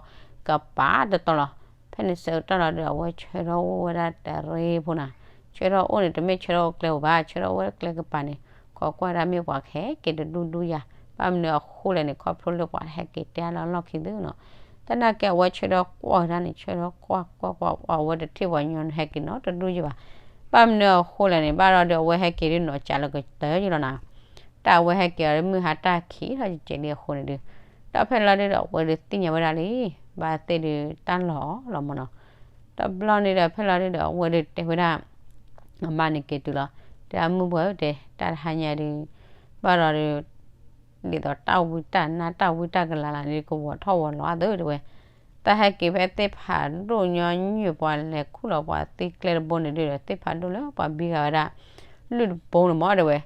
ကပၤတတီၤလီၤ. ဖဲန့ၣ်ဆၢကတီၢ်လီၤဒုး အဝဲဆၢထၢၣ်အိၣ်ဝဲဒၣ်တရ့ဖိနၤ, ဆၢထၢၣ်အိၣ်န့ၣ် တမ့ၢ်ဆၢထၢၣ်အိၣ်ကျဲဧိၤဘၣ် ဆၢထၢၣ်အိၣ်ဝဲဒၣ်ကျဲကပၤန့ၣ် ခိးကွၢ်ဒၣ်မ့ၢ်ပှၤကဟဲက့ၤတဒူၣ်ဒူၣ်ယၤ, ဘၣ်မနုၤအဃိလဲၣ်န့ၣ် ခီဖျိလၢပှၤဟဲက့ၤတဲအါလၢအလီၢ်ခံသုနီၤ. သနာ်က့အဝဲဆၢထၢၣ်ကွၢ်ဝဲဒၣ်န့ၣ် ဆၢထၢၣ်ကွၢ်ကွၢ်ကွၢ် အဝဲတထံၣ်ပှၤညီဟဲက့ၤနီတဒူၣ်ယံၤဘၣ်. ဘၣ်မနုၤအဃိလဲၣ်န့ၣ် ဘၣ်ဒီးဒုးအဝဲဟဲက့ၤဒုးနီၤ ကးလၢကတၢၢ်ယံၤလီၤနၤ တၢ်အဝဲဟဲက့ၤအီၤလၢမုၢ်ဟါတၢ်ခံးထီၣ်ကဲးလံအဃိန့ၣ်ဒုး, ဒီးဖဲလီၤဒုးဒီးအဝဲဒုးသ့ၣ်ညါဝဲဒၣ်လံ, ဘၣ်သ့ၣ်ဒုးတၢ်လီၢ်အီၤလီၤမၢ်နီၤ. တဘျီန့ၣ်ဒီးဖဲလီၤဒုးဒီးအဝဲဒုးတဲဝဲဒၣ် အမါန့ၣ်က့ၤတုၤလီၤ, တဲအမုၢ်ပှၢ်ဧၢ တဲတၢ်တဟါညါဒုး ဘၣ်ဒီးဒုး ဒ်သိးတၢ်ဝံတၢ်နါတၢ်ဝံတၢ်ကလၤလၢ်န့ၣ် ကဝီၤထီၣ်ဝီၤလီၤအသးတဲဝဲ, တၢ်ဟဲက့ၤဖဲသ့ၣ်ဖးဒိၣ်ညီနုၢ်ပှၤလဲၤခူၣ်လီၤပှၤသံကျဲတဘိန့ၣ်ဒုးဒီး သ့ၣ်ဖးဒိၣ်လၢပှၤဘံဂၤဝဲဒၣ် လုၢ်တဘိန့ၣ်မၢ်တဲဝဲ,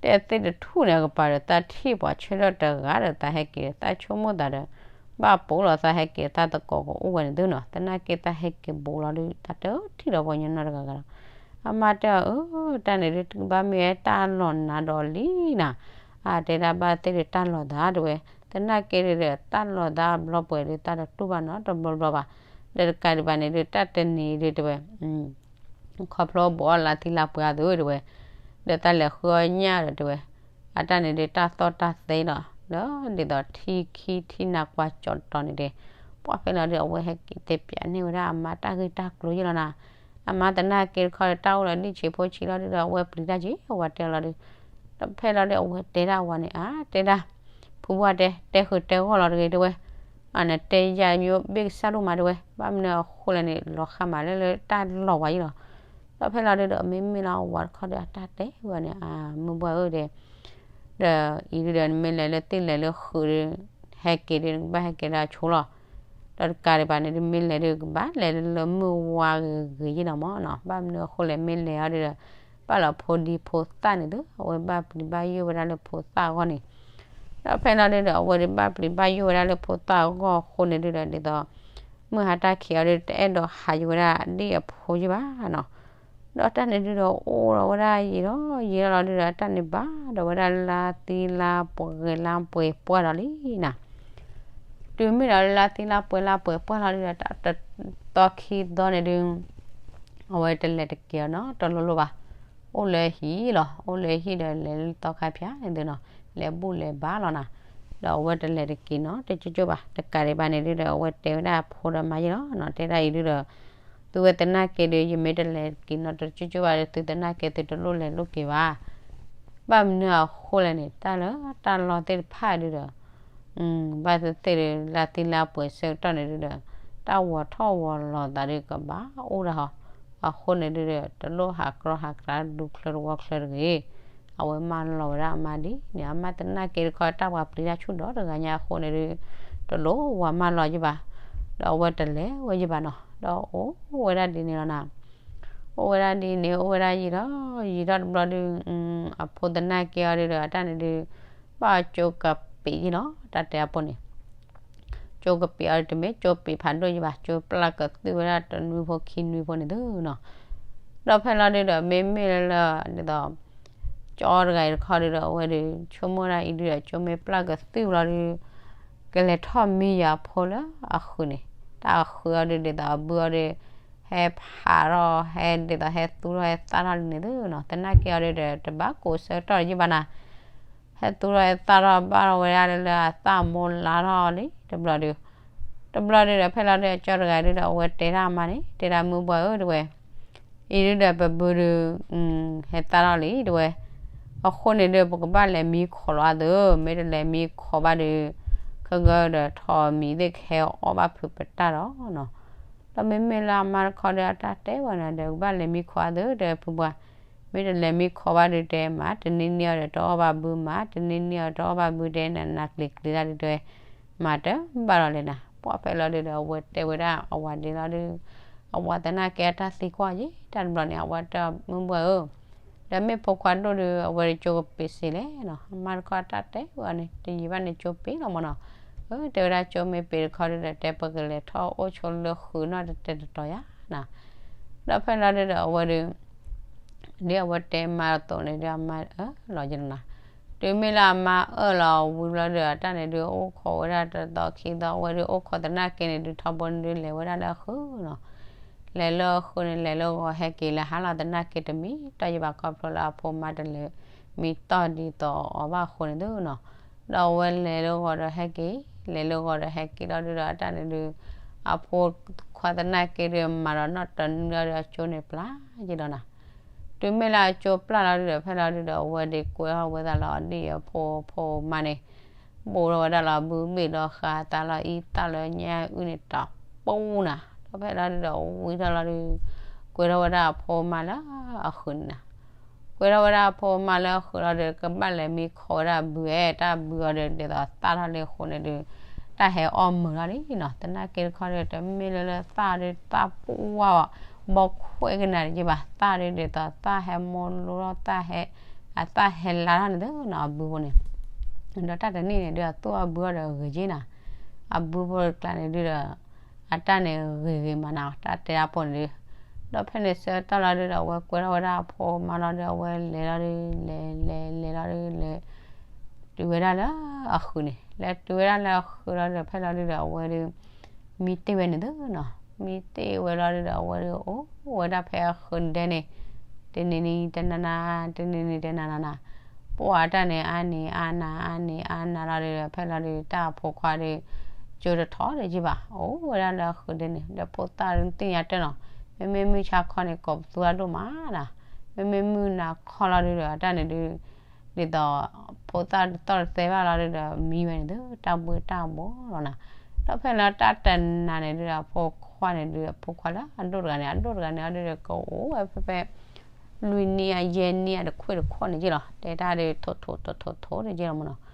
တဲသ့ၣ်တထူၣ်န့ၣ်အကပၤဒီး တၢ်ထံၣ်ပှၤဆၢထၢၣ်တဂၤဒီးတၢ်ဟဲက့ၤဒီး တၢ်ဆိကမိၣ်သးဒီး ဘၣ်ပိာ်လီၤသးဟဲက့ၤတၢ်သကိးကအိၣ်ဝဲန့ၣ်သုနီၤ. သနာ်က့တၢ်ဟဲက့ၤဘူးလီၤဒုး တၢ်တထံၣ်ဒီးပှၤညီနီတဂၤဂၤလီၤ. အမါတဲအီၤ အၢ တၢ်န့ၣ်ဒုး ဘၣ်မ့ၢ်တၢ်လီၤနၤဒီးလံနၤ, အတဲဒၣ်ဘၣ်သ့ၣ်ဒုးတၢ်လီၤသးတဲဝဲ, သနာ်က့ဒုးဒီး တၢ်လီၤသးဘျီပှဲၤဒုး တၢ်တတူၢ်ဘၣ်နီတဘျီဘျီဘၣ်. ဒီးတကးဒံးဘၣ်န့ၣ်ဒုး တၢ်တနံၤဒုးတဲဝဲ ခီဖျိဘူးအီၣ်လါသံလါပှဲၤအသိးတဲဝဲ, ဒီးတၢ်လဲၤဃုအီၣ်ညၣ်ဒီးတဲဝဲ, အတၢ်န့ၣ်ဒုးတၢ်သီၣ်တၢ်သဲလီၤ, ဒီးဒ်သိးထံခံထံနါကွၢ်ကၠီတီၤန့ၣ်တဲ, ပှၢ်ဖဲလီၤဒုး အဝဲဟဲက့ၤတဲပၠးန့ၢ်ဝဲဒၣ်အမါတၢ်ဂ့ၢ်တၢ်ကျိၤယဲလီၤနၤ. အမါသနာ်က့တခီဒီး တၢ်အိၣ်လၢဒံၣ်ဆံးဖိဆံးလီၤဒုးဒီး အဝဲပျံၤတၢ်က့ၤ အဝဲတဲလီၤဒုး, ဒီးဖဲလီၤဒုး အဝဲတဲဒၣ်အဝၤန့ၣ် အါ တဲဒၣ် ဖုဘၣ်တဲ တဲဃုာ်တဲဂီၢ်လီၤတဂ့ၤတဲဝဲ, အန့ၣ်တဲယၤမ့ၢ်ဘ့ၣ်ကစၢ်ဒိၣ်မးတဲဝဲ, ဘၣ်မနုၤအဃိလဲၣ်န့ၣ် လီၤဃာ်မးလၢလၢတၢ်လီၤဝဲယံၤလီၤ. ဒီးဖဲလီၤဒုးဒီး မ့မ့ၢ်လၢအဝၤတခီဒီး အတၢ်တဲဝဲန့ၣ် အမုၢ်ဘှၢ်ဧၢဒီး ဒီးအံၤဒုးဒီး နမ့ၢ်လဲၤလၢသ့ၣ်လဲၤလၢဃုာ်ဒီး ဟဲက့ၤဒီး နကဘၣ်ဟဲက့ၤလၢအဆိလီၤ. ဒီးတကးဒံးဘၣ်န့ၣ်ဒုး မ့ၢ်လဲၤဒုး ကဘၣ်လဲၤလၢမုၢ်ဝါဂ့ၤဂ့ၤယံၤလီၤမၢ်နီၤ. ဘၣ်မနုၤအဃိလဲၣ် မ့ၢ်လဲၤအီၤဒုးဒီး ဘၣ်လီၤဖိဒံဖိသၣ်န့ၣ်သု, အဝဲဘၣ်ပျံၤဘၣ်ယိၣ်ဝဲဒၣ်လၢဖိသၣ်အဂီၢ်န့ၣ် ဒီးဖဲလီၤဒုးဒီး အဝဲဒုးဘၣ်ပျံၤဘၣ်ယိၣ်ဝဲဒၣ်လၢဖိသၣ်အဂီၢ်အဃိန့ၣ်ဒုးဒီး ဒ်သိး မုၢ်ဟါတၢ်ခံးအီၤဒုး တအဲၣ်ဒိးဟးယံၤဝဲဒၣ်ဒ်အဖိယံၤဘၣ်နီၤ. ဒီးတၢ်န့ၣ်ဒုးဒီး အိၣ်ဒီးဝဲဒၣ်ယံာ်ဒီးယံာ်လီၤဒုးဒီး တၢ်န့ၣ်ဘၣ်ဒီးဝဲဒၣ်လါသံလါပှဲၤ လါပှဲၤပှၢ်ဒီးလံနၤ. တုၤမ့ၢ်ဒီးလါသံလါပှဲၤ လါပှဲၤပှၢ်လီၤဒုးဒီး တၢ်တသီခံသီန့ၣ်ဒုး အဝဲတလဲၤတက့ၤအီၤနီတလိၤလိၤဘၣ်. အိၣ်လၢဟံၣ်လီၤ, အိၣ်လၢဟံၣ်ဒီးလဲၤလၢသီခါဖၠါန့ၣ်သုနီၤ, လဲၤဘူၣ်လဲၤဘါလီၤနၤ. ဒီးအဝဲတလဲၤတက့ၤနီတကၠိၣ်ကၠိၣ်ဘၣ်. တကးဒံးဘၣ်န့ၣ်ဒုးဒီး အဝဲတဲဝဲဒၣ်အဖိဒီးမါယဲလီၤနီၤ, တဲဒၣ်အံၤဒုးဒီး သုဝဲသနာ်က့ဒုး ယမ့ၢ်တလဲၤတက့ၤနီတကၠိၣ်ကၠိၣ်ဘၣ်ဒီး သုသနာ်က့သုတလိၣ်လဲၤလိၣ်က့ၤဘၣ်. ဘၣ်မနုၤအဃိလဲၣ်န့ၣ် တၢ်လၢတၢ်လီၢ်သ့ၣ်တဖၣ်ဒုးဒီး ဘၣ်သ့ၣ်သ့ၣ်ဒုး လါသံလါပှဲၤဆၢကတီၢ်န့ၣ်ဒုးဒီး တၢ်ဝီၤထီၣ်ဝီၤလီၤသးဒုးကဘၣ်အိၣ်ဒၣ်ဟီ, အဃိန့ၣ်ဒုးဒီး တလိၣ်ဟးကြီဟးကြီဒူချၢတဝီချၢတဂ့ၤ. အဝဲမၢလီၤဝဲဒၣ်အမါဒ်န့ၣ် အမါသနာ်က့တခီ တၢ်ပှၤပျံၤတၢ်ဆူၣ်ဒီတဂၤညါအဃိန့ၣ်ဒုး တလိၣ်ဝၤမၢလီၤယံၤဘၣ်. ဒီးအဝဲတလဲၤဝဲယံၤဘၣ်နီၤ, ဒီးအိၣ်ဝဲဒၣ်ဒ်န့ၣ်လီၤနၤ. အိၣ်ဝဲဒၣ်ဒ်န့ၣ် အိၣ်ဝဲဒၣ်ယံာ်ဒီးယံာ်ထီၣ်တဘျီဒုး အဖိသနာ်က့အီၤဒုးဒီး အတၢ်န့ၣ်ဒုး ဘၣ်ကၠိကပ့ၤယံၤလီၤ တၢ်တဲအဖိန့ၣ် ကၠိကပ့ၤအီၤဒုး တမ့ၢ်ကၠိပ့ၤဖးဒိၣ်ယံၤဘၣ်, ကၠိပျၢ်ကသုၣ်ဝဲဒၣ်တနွံဖိခံနွံဖိန့ၣ်သုနီၤ. ဒီးဖဲလီၤဒုးဒီး မ့မ့ၢ်လၢလၢ ဒ်သိး ကၠီတဂၤအံၤတခီဒုးဒီး အဝဲဒုး ဆိကမိၣ်ဒၣ်အံၤဒုးဒီး ကၠိမ့ၢ်ပျၢ်ကသုၣ်ဘျီဒုး ကလဲၤထီၣ်မံယၤဖိလၢအဃုာ်န့ၣ် တၢ်ဃုအီၤဒုးဒ်သိးအဘုအီၤဒီး ဟဲဖးထီၣ် ဟဲဒ်သိးဟဲသူထီၣ်ဟဲသၣ်ထီၣ်လံန့ၣ်သုနီၤ, သနာ်က့အီၤဒုးဒီး တဘၣ်ကိးဆၢကတီၢ်လၢၤဘၣ်နၤ, ဟဲသူထီၣ်ဟဲသၣ်ထီၣ်ဘၣ်ထီၣ်ဝဲဒၣ်လၢအသၣ်မိၢ်လါထီၣ်လံတဘျီဒုး, တဘျီဒုးဒီး ဖဲလီၤဒုးအကၠီတဂၤဒုးဒီး အဝဲတဲတၢ်မါန့ၣ် တဲဒၣ်မုၢ်ဘှီၣ်ဧၢ တဲဝဲ အံၤဒုးဒီး ပဘုဒုး ဟဲသၣ်ထီၣ်လံ တဲဝဲ, အဃိန့ၣ်ဒုး ပကဘၣ်လဲၤမံခိးလီၤအသး, မ့ၢ်တလဲၤမံခိးဘၣ်ဒီး ခဲကဒီး ထိးမံၤသ့ၣ်ကဟဲအီၣ်ဘၣ်ဖုးပတၢ်ဒီးနီၤ. ဒီးမ့မ့ၢ်လၢအမါတခီဒီး အတၢ်တဲဝဲန့ၣ်ဒီး ကဘၣ်လဲၤမံခိးအသး တဲဖုပှၢ်, မ့ၢ်တလဲၤမံခိးဘၣ်ဒုးတဲ မၤတန့ၢ်န့ၢ်အီၤဒီး တအီၣ်ဘၣ်ဘု မၤတန့ၢ်န့ၢ်အီၤ တအီၣ်ဘၣ်ဘု တဲနၤနၤကျံၤကျံၤတၢ်ဒုးတဲ မၤတဘၣ်လီၤလဲၣ်နၤ. ပှၢ်ဖဲလီၤဒုးဒီး အဝဲတဲဝဲဒၣ်အဝၤဒ်လီၤဒုး, အဝၤသနာ်က့အတၢ်သံကွၢ်ယဲ တၢ်တဘျီန့ၣ် အဝဲတဲမုၢ်ဘှီၣ်ဧၢ, ဒီးမ့ၢ်ဖိခွါဒိၣ်ဒုး အဝဲဒုးကၠိကပ့ၤစ့လဲၣ်နီၤ, အမါတခီတၢ်တဲဝဲန့ၣ် တယံာ်ဘၣ်န့ၣ်ကၠိပ့ၤလီၤမၢ်နီၤ. အၢ တဲဝဲဒၣ်ကၠိမ့ၢ်ပ့ၤတခီဒုးဒီး တဲပကလဲၤထီၣ်အိၣ်ဆိလၢဃုာ်နီၢ်တတဲတတီၤယါနၤ. ဒီးဖဲလီၤဒုးဒီး အဝဲဒုး ဒ်အဝဲတဲမါအသိးန့ၣ်ဒုး အမါအၢၣ်လီၤယဲနီၤ. တုၤမ့ၢ်လၢအမါအၢၣ်လီၤဝံၤဘျီဒုး အတၢ်န့ၣ်ဒုး အိၣ်ခိးဝဲဒၣ်တသီခံသီ အဝဲဒုးအိၣ်ခိးသနာ်က့န့ၣ်ဒုး ထီဘိန့ၣ်ဒုး လဲၤဝဲဒၣ်လၢအဃုာ်နီၤ. လဲၤလၢအဃုာ်န့ၣ် လဲၤလၢဂီၤဟဲက့ၤလၢဟါလီၤ သနာ်က့တမံၤတီၢ်ယံာ်ဘၣ် ခီဖျိလၢအဖိမါတလဲၤမံတီၢ်ဒ်သိးအီၤဘၣ်အဃိန့ၣ်သုနီၤ. ဒီးအဝဲလဲၤလၢဂီၤဒီးဟဲက့ၤ, လဲၤလၢဂီၤဒီးဟဲက့ၤလီၤဒုးဒီး အတၢ်န့ၣ်ဒုး အဖိခွါသနာ်က့ဒုး မၤဒီးနီၢ်တနွံလီၤဒုး အကၠိန့ၣ်ပျၢ်ယဲလီၤနၤ. တုၤမ့ၢ်လၢအကၠိပျၢ်လီၤဒုးဒီး ဖဲလီၤဒုးဒီး အဝဲဒုးကွဲထီၣ်ဝဲသးလီၤ ဒ်အဖိဖိမါန့ၣ် ဘူးထီၣ်ဝဲဒၣ်လီၤ ဘုဘ့ၣ်ဒီးဃာ်သးလီၤ အံသၣ်လၢညၣ်အုၣ်န့ၣ်တပူၤနၤ. ဒီးဖဲလီၤဒုးဒီး ဝံထီၣ်လီၤဒုး ကွဲထီၣ်ဝဲဒၣ်အဖိမါလၢအဃုာ်န့ၣ်နၤ. ကွဲထီၣ်ဝဲဒၣ်အဖိမါလၢအဃုာ်လီၤဒီး ကဘၣ်လဲၤမံခိးဝဲဒၣ်ဘုဧဲ တၢ်ဘုအီၤဒီး ဒ်သိးသၣ်ထီၣ်လံအဃိန့ၣ်ဒုး တၢ်ဟဲအီၣ်မုာ်ထီၣ်လံနီၤ. သနာ်က့တခီဒီး တမ့ၢ်လၢလၢသၣ်ဒုး သၣ်ပူၤဝါဘီခွဲးကနၤတက့ၢ်ဘၣ်, သၣ်ဒုးဒ်သိးသၣ်ဟဲမိၢ်လိထီၣ် သၣ်ဟဲ အသၣ်ဟဲလါထီၣ်န့ၣ်သုနီၤ အဘုဖိန့ၣ် ဒီးတၢ်တနံၣ်န့ၣ်ဒုး အသူၣ်အဘုအီၤဒီးဂ့ၤက့နၤ, အဘုဖိတကျါန့ၣ်ဒုးဒီး အတၢ်န့ၣ်ဂ့ၤဂ့ၤမးနၤ တၢ်တဲဒၣ်ဖိန့ၣ်ဒုး, ဒီးဖဲန့ၣ်ဆၢကတီၢ်လီၤဒုးဒီး အဝဲကွဲထီၣ်ဝဲဒၣ်အဖိမါလီၤဒုး အဝဲလဲၤလီၤဒုး လဲၤလဲၤလဲၤလီၤဒုး လဲၤတုၤဝဲဒၣ်လၢအဃုာ်န့ၣ်, လဲၤတုၤဝဲဒၣ်လၢအဃုာ်လီၤဒီး ဖဲလီၤဒုးဒီး အဝဲဒုး မံတ့ၢ်ဝဲန့ၣ်သုနီၤ, မံတ့ၢ်ဝဲလီၤဒုးဒီး အဝဲဒုးအိၣ်ဝဲဒၣ်ဖဲအဃုာ်ဒဲန့ၣ် တနံၤနံၤတနၤနၤ တနံၤနံၤတနၤနၤနၤ ပှၢ်တၢ်န့ၣ် အါနံၤအါနၤ အါနံၤအါနၤလီၤဒုးဒီး ဖဲလီၤဒုး တၢ်အဖိခွါဒုး ကၠိတထီၣ်တက့ၢ်ဘၣ် အိၣ်ဝဲဒၣ်လၢအဃုာ်ဒဲန့ၣ် ဒီးဖိသၣ်ဒုးသ့ၣ်ညါတၢ်နီၤ, မ့မ့ၢ်မုၢ်ဆါခီန့ၣ် ကိးပသူအဒိၣ်မးနၤ, မ့မ့ၢ်မုၢ်နၤခီလီၤဒုးဒီး အတၢ်န့ၣ်ဒုး ဒ်သိး ဖိသၣ်တသီၣ်တသဲဘၣ်လီၤဒုးဒီး မံဝဲန့ၣ်သု တၢ်ဘှ့တၢ်ဘှီလီၤနၤ, ဒီးဖဲလီၤတၢ်တနၤန့ၣ်ဒုးဒီး အဖိခွါန့ၣ်ဒုး အဖိခွါလၢအဒိၣ်တဂၤန့ၣ် အဒိၣ်တဂၤန့ၣ်အီၤဒုးဒီး ကအိၣ်ဝဲဖဲဖဲ လွံၢ်နံၣ်အယဲၢ်နံၣ်အတခွ့ၣ်တခီၣ်န့ၣ်က့ၢ်လီၤ, တဲတၢ်ဒုးထိၣ်ထိၣ်ထိၣ်ထိၣ်ထိၣ်န့ၣ်က့ၢ်လီၤမၢ်နီၤ,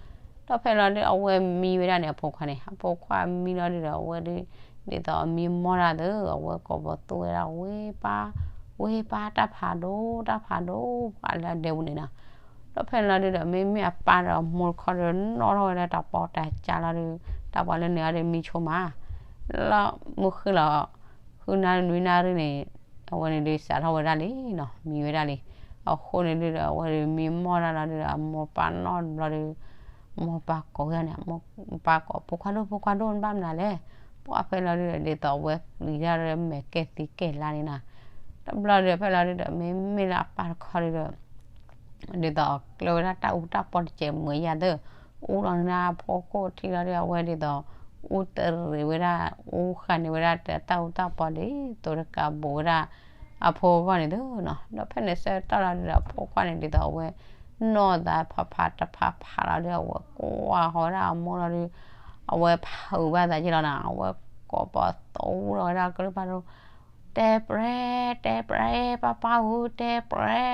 ဒီးဖဲလီၤဒုး အဝဲမံဝဲဒၣ်န့ၣ် အဖိခွါန့ၣ် အဖိခွါမံလီၤဒုးဒီး အဝဲဒုး ဒ်သိးအမံမီၢ်တၢ်သု အဝဲကိးပသူဝဲဒၣ်ဝ့ၢ်ပၢ် ဝ့ၢ်ပၢ်တၢ်ဖးဒိၣ် တၢ်ဖးဒိၣ် ပှၤလၢအဒဲပူၤန့ၣ်နီၤ, ဒီးဖဲလီၤဒုးဒီး မ့မ့ၢ်အပၢ်ဒီးအမိၢ်တခီဒီး နီၣ်ထီၣ်ဝဲဒၣ်တၢ်ပီးတၢ်ကၢလီၤဒုး တၢ်ပှၤလၢန့ၣ်အီၤဒုးမံဆိမး လၢမုၢ်ဃ့ၢ်လီၤ ဃုနၣ်ရံၣ်နွံနၣ်ရံၣ်န့ၣ် အဝဲန့ၣ်ဒုးစးထီၣ်ဝဲဒၣ်လံနီၤ မံဝဲဒၣ်လံ, အဃိန့ၣ်ဒုးဒီး အဝဲဒုးမံမီၢ်တၢ်လီၤဒုးဒီး အမိၢ်ပၢ်နီၣ်တဘျီဒုး မိၢ်ပၢ်ကိးဝဲန့ၣ် မိၢ်ပၢ်ကိး ဖိခွါဒိၣ် ဖိခွါဒိၣ် နဘၣ်မနုၤလဲၣ်, ပှၢ်ဖဲလီၤဒုးဒီး ဒ်သိးအဝဲပျံၤတၢ်ဒီးမဲာ်ကဲသံကဲလါန့ၣ်နီၤ, တဘျီဒုးဖဲလီၤဒုးဒီး မ့မ့ၢ်လၢအပၢ်တခီဒုးဒီး ဒ်သိးကျဲဝဲဒၣ်တၢ်အူတၢ်ပီတစဲးမုာ်ယါသၢ, အူလီၤန့ၢ်ဒၣ်ဖိခိၣ်ထံလီၤဒုး အဝဲဒ်သိး အူတရံးဝဲဒၣ် အူဃာ်န့ၢ်ဝဲဒၣ်တၢ်အူတၢ်ပီဒ်သိးတကးဘူးဝဲဒၣ် အဖိအဂီၢ်န့ၣ်သုနီၤ, ဒီးဖဲန့ၣ်ဆၢကတီၢ်လီၤဒုးဒီး အဖိခွါန့ၣ်ဒ်သိးအဝဲ နီၢ်သးဖးဖးတဖးဖးလီၤဒုး အဝဲကွၢ်ဃီၤဝဲဒၣ်အမိၢ်လီၤဒုး အဝဲဖုးဘၣ်သးက့ၢ်လီၤနီၤ, အဝဲကိးပသူဝဲဒၣ်ကလုၢ်ဖးဒိၣ် တဲပြဲ တဲပြဲ ပၢ်ပၢ်ဧၢ တဲပြဲ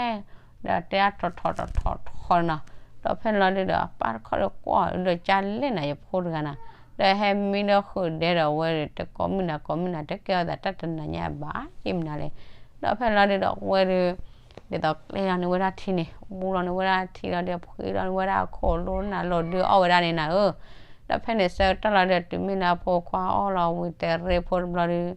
ဒီးတဲအါထီၣ်ထီၣ်ထီၣ်ထီၣ်ထီၣ်နီၤ, ဒီးဖဲန့ၣ်လီၤဒုးဒီး အပၢ်တခီဒီးကွၢ်ဒီး ကၢ်လဲၣ်နၤ ယဖိတဂၤနၤ, ဒီးဟဲမံဒီးဃုာ်ဒဲဒီး အဝဲဒီးတကိးမုၢ်နၤကိးမုၢ်နၤ တကဲထီၣ်သးတၢ်တနၤညါဘၣ် ယမနုၤလဲၣ်, ဒီးဖဲန့ၣ်လီၤဒုးဒီး အဝဲဒီး ဒ်သိးကျဲလီၤန့ၢ်ဝဲဒၣ်ထံန့ၣ် ဘူးလီၤန့ၢ်ဝဲဒၣ်ထံလီၤဒီး ဖှံလီၤန့ၢ်ဝဲဒၣ်အခိၣ်လိနၤလိၤဒုးအီၣ်ဝဲဒၣ်န့ၣ်နၤဧၢ, ဒီးဖဲန့ၣ်ဆၢကတီၢ်လီၤဒုး တုၤမ့ၢ်လၢအဖိခွါအီၣ်လီၤဝံၤတရ့ဖိတဘျီဒုး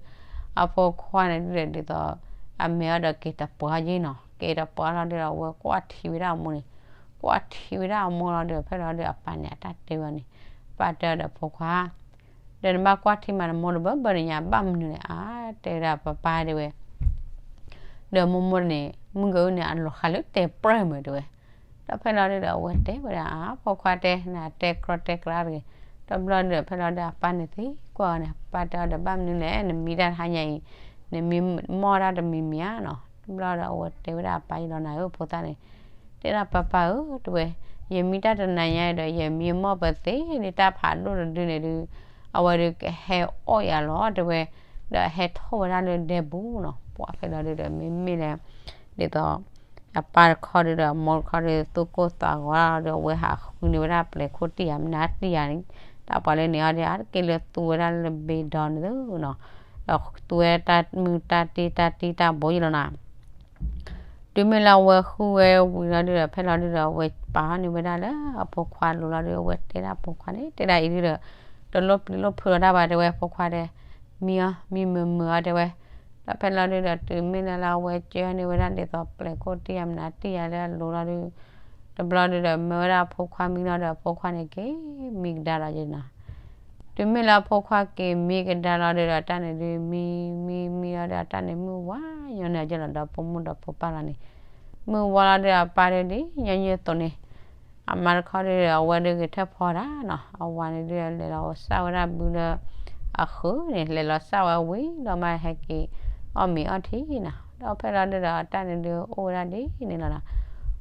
အဖိခွါန့ၣ်ဒုးဒီး ဒ်သိး အမဲာ်အီၤဒီးက့ၤတပှၢ်က့နီၤ, က့ၤတပှၢ်လီၤဒုးဒီး အဝဲကွၢ်ထံဝဲဒၣ်အမိၢ်န့ၣ်, ကွၢ်ထံဝဲဒၣ်အမိၢ်လီၤဒုး ဖဲလီၤဒုးအပၢ်န့ၣ် အတၢ်တဲဝဲန့ၣ်, ပၢ်တဲဒီးဖိခွါ ဒီးနဘၣ်ကွၢ်ထံမး နမိၢ်တဘၢဘၢန့ၣ်ညါ ဘၣ်မနုၤလဲၣ် အါ တဲဝဲဒၣ်ပၢ်ပၢ်တဲဝဲ ဒီးမိၢ်မိၢ်န့ၣ် မုၢ်ကအုၣ်န့ၣ် အလီၤဃးလၢတဲပြဲၢ်မုာ်တဲဝဲ, ဒီးဖဲလီၤဒုဒီး အဝဲတဲဝဲဒၣ် အါ ဖိခွါတဲ နတဲကြီတဲကျါတဂ့ၤ, တဘျီဒုဒီး ဖဲလီၤဒုဒီး အပၢ်န့ၣ်သံကွၢ်အီၤန့ၣ် ပၢ်တဲအီၤဒီး ဘၣ်မနုၤလဲၣ် နမံတၢ်တဟါညါအံၤ နမံမီၢ်တၢ်တမံၤမံၤဧါနီၤ, တဘျီဒီး အဝဲတဲဝဲဒၣ်အပၢ်ယံၤလီၤနၤဧၢ ဖိသၣ်န့ၣ် တဲဒၣ်ပၢ်ပၢ်ဧၢ တဲဝဲ, ယမံတၢ်တနၤညါဒီး ယမံမီၢ်ပသ့လံ တၢ်ဖးဒိၣ်တဒုန့ၣ်ဒု, အဝဲဒုကဟဲအီၣ်ယၤလီၤ တဲဝဲ, ဒီးဟဲထီၣ်ဝဲဒၣ်လၢဒဲပူၤနီၤ, ပှၤဖဲလီၤဒုဒီး မ့မ့ၢ်လၢ ဒ်သိး အပၢ်တခီဒုဒီး အမိၢ်တခီဒု သူၣ်ကိၢ်သးဂီၤဒီး အဝဲဟးဃုန့ၢ်ဝဲဒၣ်ပျဲၤခိၣ်တံၢ်ယၤ မနုၤတံၢ်ယၤန့ၣ်, တၢ်ပှၤလၢန့ၣ်အီၤဒ် အါတက့ၢ်လၢသူဝဲဒၣ်လၢဘ့ဒီန့ၣ်နီၤ, ဒီးသူဝဲတၢ်မုၢ်တၢ်တ့တၢ်တံၢ်တၢ်ဘိယံၤလီၤနီၤ တုၤမ့ၢ်လၢအဝဲဃုဝဲဝံၤလီၤဒုဒီး ဖဲလီၤဒုဒီး အဝဲပာ်ထီၣ်န့ၢ်ဝဲဒၣ်လၢအဖိခွါလိၤလီၤဒု အဝဲတဲဒၣ်အဖိခွါန့ၣ် တဲဒၣ်အံၤဒုဒီး တလိၣ်ပျံၤလိၣ်ဖုးလီၤတၢ်ဘၣ်တဲဝဲ ဖိခွါတဲ, မံအီၤ မံမုာ်မုာ်အီၤတဲဝဲ, ဒီးဖဲလီၤဒုဒီး တုၤမ့ၢ်လၢလၢအဝဲကၢန့ၢ်ဝဲဒၣ်ဒ်သိးပျဲၤခိၣ်တံၢ်ယၤမနုၤတံၢ်ယၤလၢအလိၤလီၤဒု တဘျီဒုဒီး မၢဝဲဒၣ်အဖိခွါမံလီၤဒီး အဖိခွါန့ၣ်က့ၤမံကဒါလီၤယနီၤ တုၤမ့ၢ်လၢအဖိခွါက့ၤမံကဒါလီၤဒုဒီး တၢ်န့ၣ်ဒု မံ မံ မံလီၤဒီး တၢ်န့ၣ်မုၢ်ဝါညီန့ၣ်အကလီၤဒီး ဖိမုၣ်ဒီးဖိပၢ်လီၤန့ၣ်, မုၢ်ဝါလီၤဒုဒီး အပၢ်ဒုဒ်ညီနုၢ်အသိးန့ၣ်, အမါတခီဒုဒီး အဝဲဒုဂဲၤထၢၣ်ဖီတၢ်နီၤ အဝၤန့ၣ်ဒု လဲၤလီၤစၢ်ဝဲဒၣ်ဘုလၢ အဃုာ်န့ၣ် လဲၤလီၤစၢ်ဝဲဝံၤဒီးမး ဟဲက့ၤအီၣ်မ့ၤအီထံနီၤ ဒီးဖဲလီၤဒုဒီး တၢ်န့ၣ်ဒု အိၣ်ဝဲဒၣ်ဒ်န့ၣ်လီၤနီၤ,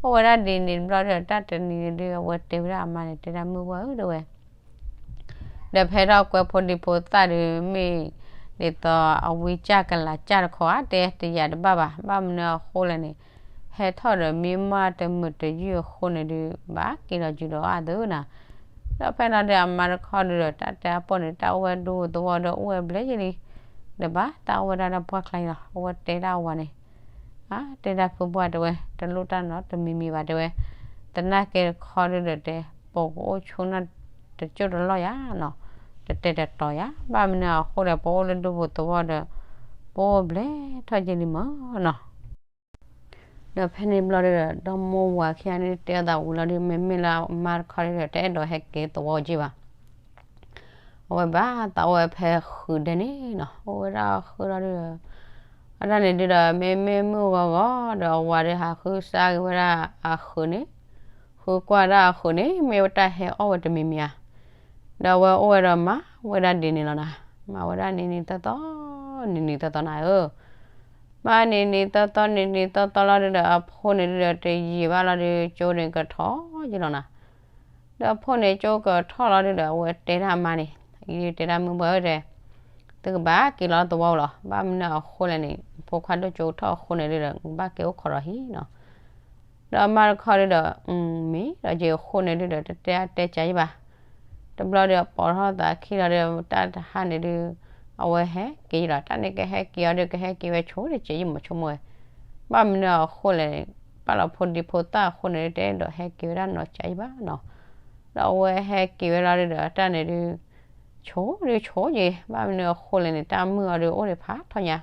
အိၣ်ဝဲဒၣ်ဒ်န့ၣ်တဘျီဒုဒီး တၢ်တနံၤန့ၣ်ဒု အဝဲတဲဝဲဒၣ်အမါန့ၣ် တဲဒၣ်မုၢ်ဝါဧၢတဲဝဲ ဒီးဖဲထီၣ်ကွဲဖိဒံဖိသၣ်ဒု မ့ၢ်ဒ်သိးအဝံကၢ်ကလၤကၢ်တခီဧါ တဲတယာ်တဘၣ်ဘၣ် ဘၣ်မနုၤအဃိလဲၣ်န့ၣ်, ဟဲထီၣ်ဒီးမံမီၢ်တမုာ်တယုၢ်အဃိန့ၣ်ဒု ဘၣ်က့ၤလီၤယုာ်ဒီးအါသုနီၤ, ဒီးဖဲလီၤဒုအမါတခီဒုဒီး တၢ်တဲအပီၢ်န့ၣ် တၢ်အိၣ်ဝဲဒိသဝီဒီးအိၣ်ဝဲဘျဲၣ်ယလံ, ဒီးဘၣ်တၢ်အိၣ်ဝဲဒၣ်လၢပှၢ်ချါအံၤလီၤ အဝဲတဲဒၣ်အဝၤန့ၣ် အါ တဲဒၣ်ဖုပှၢ်တဲဝဲ တလိၣ်တၢ်နီတမံၤမံၤဘၣ်တဲဝဲ, သနာ်က့တခီဒုဒီးတဲ ပကအိၣ်ဆိနၢ်တကၠိၢ်တလီၢ်ယၤနီၤ, တတဲတတီၤယၤ ဘၣ်မနုၤအဃိဒီး ပအိၣ်လၢဒိပူၤသဝီဒီး ပအိၣ်ဘျဲၣ်ထီၣ်ယလံမၢ်နီၤ ဒီးဖဲန့ၣ်ဘျီဒုဒီး ဒီမိၢ်ဝၤခံဂၤန့ၣ်တဲအသးဝံၤလီၤဒု မ့မ့ၢ်လၢအမါတခီဒုဒီး တအဲၣ်ဒိးဟဲက့ၤသဝီက့ဘၣ် အဝဲဘၣ်သးအိၣ်ဝဲဖဲဃုာ်ဒဲန့ၣ်နီၤ, အိၣ်ဝဲဒၣ်ဃုာ်လီၤဒုဒီး အတၢ်န့ၣ်ဒုဒီး မ့မ့ၢ်မုၢ်ဂီၤဂီၤဒီး အဝၤဒုဟးဃုစၢ်က့ၤဝဲဒၣ်အဃုာ်န့ၣ်, ဃုကွၢ်ဒၣ်အဃုာ်န့ၣ် မ့ၢ်ဝဲတၢ်ဟဲအီၣ်ဝဲတမံၤမံၤဧါ, ဒီးအဝဲအိၣ်ဝဲဒီးမၤဝဲဒၣ်ဒ်န့ၣ်လီၤနၤ, မၤဝဲဒၣ်နံၤနံၤသီသီ, နံၤနံၤသီသီနၤဧၢ မၤနံၤနံၤသီသီ နံၤနံၤသီသီလီၤဒုဒီး အဖိန့ၣ်ဒုဒီး တယံာ်ဘၣ်လီၤဒု ကၠိန့ၣ်ကထီၣ်ယလီၤနၤ, ဒီးအဖိန့ၣ်ကၠိကထီၣ်လီၤဒုဒီး အဝဲတဲဒၣ်အမါန့ၣ်, အံၤဒုတဲဒၣ်မုၢ်ပှၢ်ဧၢတဲ, သုကဘၣ်က့ၤလီၤသဝီလီၤ, ဘၣ်မနုၤအဃိလဲၣ်န့ၣ် ဖိခွါဒိၣ်ကၠိကထီၣ်အဃိန့ၣ်ဒုဒီး ဘၣ်က့ၤအိၣ်ခိးဒီးဟံၣ်နီၤ ဒီးအမါတခီဒုဒီး မ့ၢ်ဒီးက့ၤအဃိန့ၣ်ဒုဒီး တတဲအတဲကယဘၣ်, တဘျီဒီးပိာ်ထီၣ်သးခံလီၤဒီး တၢ်တဟါန့ၣ်ဒု အဝဲဟဲက့ၤလီၤ, တၢ်န့ၣ်ကဟဲက့ၤအီၤဒု ကဟဲက့ၤဝဲဆိဒုကယမီၤဆိကမိၣ်ဝဲ, ဘၣ်မနုၤအဃိလဲၣ်န့ၣ် ပာ်လီၤဖိဒံဖိသၣ်အဃိန့ၣ်ဒု တအဲၣ်ဒိးဟဲက့ၤဝဲဒၣ်နီၤကယဘၣ်နီၤ, ဒီးအဝဲဟဲက့ၤဝဲလီၤဒုဒီး တၢ်န့ၣ်ဒု ဆိဒုဆိက့ၤ ဘၣ်မနုၤအဃိလဲၣ်န့ၣ် တၢ်မုၢ်အီၤဒုအိၣ်ဒံးဖးထီညါ,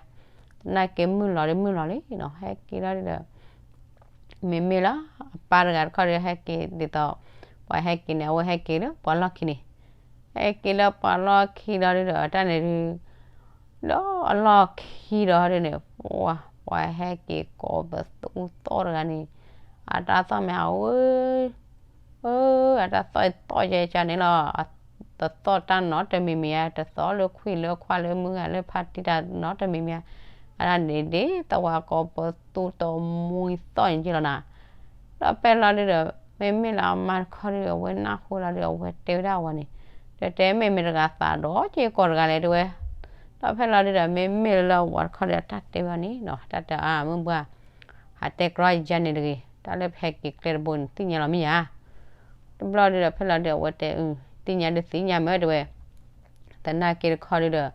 သနာ်က့မုၢ်လီၤဒုမုၢ်လီၤလံနီၤ, ဟဲက့ၤလီၤဒုဒီး မ့မ့ၢ်လၢ အပၢ်တဂၤတခီဒုဟဲက့ၤဒ်သိး ပှၤဟဲက့ၤန့ၣ် အဝဲဟဲက့ၤလၢပှၤလီၢ်ခံန့ၣ်, ဟဲက့ၤလၢပှၤလီၢ်ခံလီၤဒုဒီး တၢ်န့ၣ်ဒု ဒီးအလီၢ်ခံဒီးဒုန့ၣ် ပှၤဟဲက့ၤကိးပသူသီၣ်တဂၤန့ၣ်, အတၢ်သီၣ်မ့ၢ်အဝဲ အတၢ်သီၣ်သီၣ်ယဲကန့ၣ်လီၤ, တသီၣ်တၢ်နီတမံၤမံၤဧါ, တသီၣ်လၢခွံလၢခွါလၢမုၢ်ဂၤလၢဖါတံၢ်တၢ်နီတမံၤမံၤဧါ, အတၢ်န့ၣ်ဒ်သိးပှၤကိးပသူတမှံသီၣ်န့ၣ်က့လီၤနၤ, ဒီးဖဲလီၤဒုဒီး မ့မ့ၢ်လၢအမါတခီဒု အဝဲနၢ်ဟူလီၤဒု အဝဲတဲဝဲဒၣ်အဝၤန့ၣ်, ဒီးတဲမ့ၢ်မ့ၢ်တဂၤသးဒီးက့ၤကိးတဂၤလဲၣ်တဲဝဲ, ဒီးဖဲလီၤဒုဒီး မ့မ့ၢ်လၢအဝၤတခီဒု အတၢ်တဲဝဲန့ၣ်နီၤ, တၢ်တဲအါမုၢ်ပှၢ် ဟးတဲကြီယၤန့ၣ်တဂ့ၤ, တၢ်လၢပဟဲက့ၤကျဲတဘိန့ၣ် သ့ၣ်ညါလီၤမ့ၢ်ဧါ, တဘျီဒုဒီးဖဲလီၤဒု အဝဲတဲအု သ့ၣ်ညါဒုသ့ၣ်ညါမ့ၢ်တဲဝဲ, သနာ်က့တခီဒုဒီး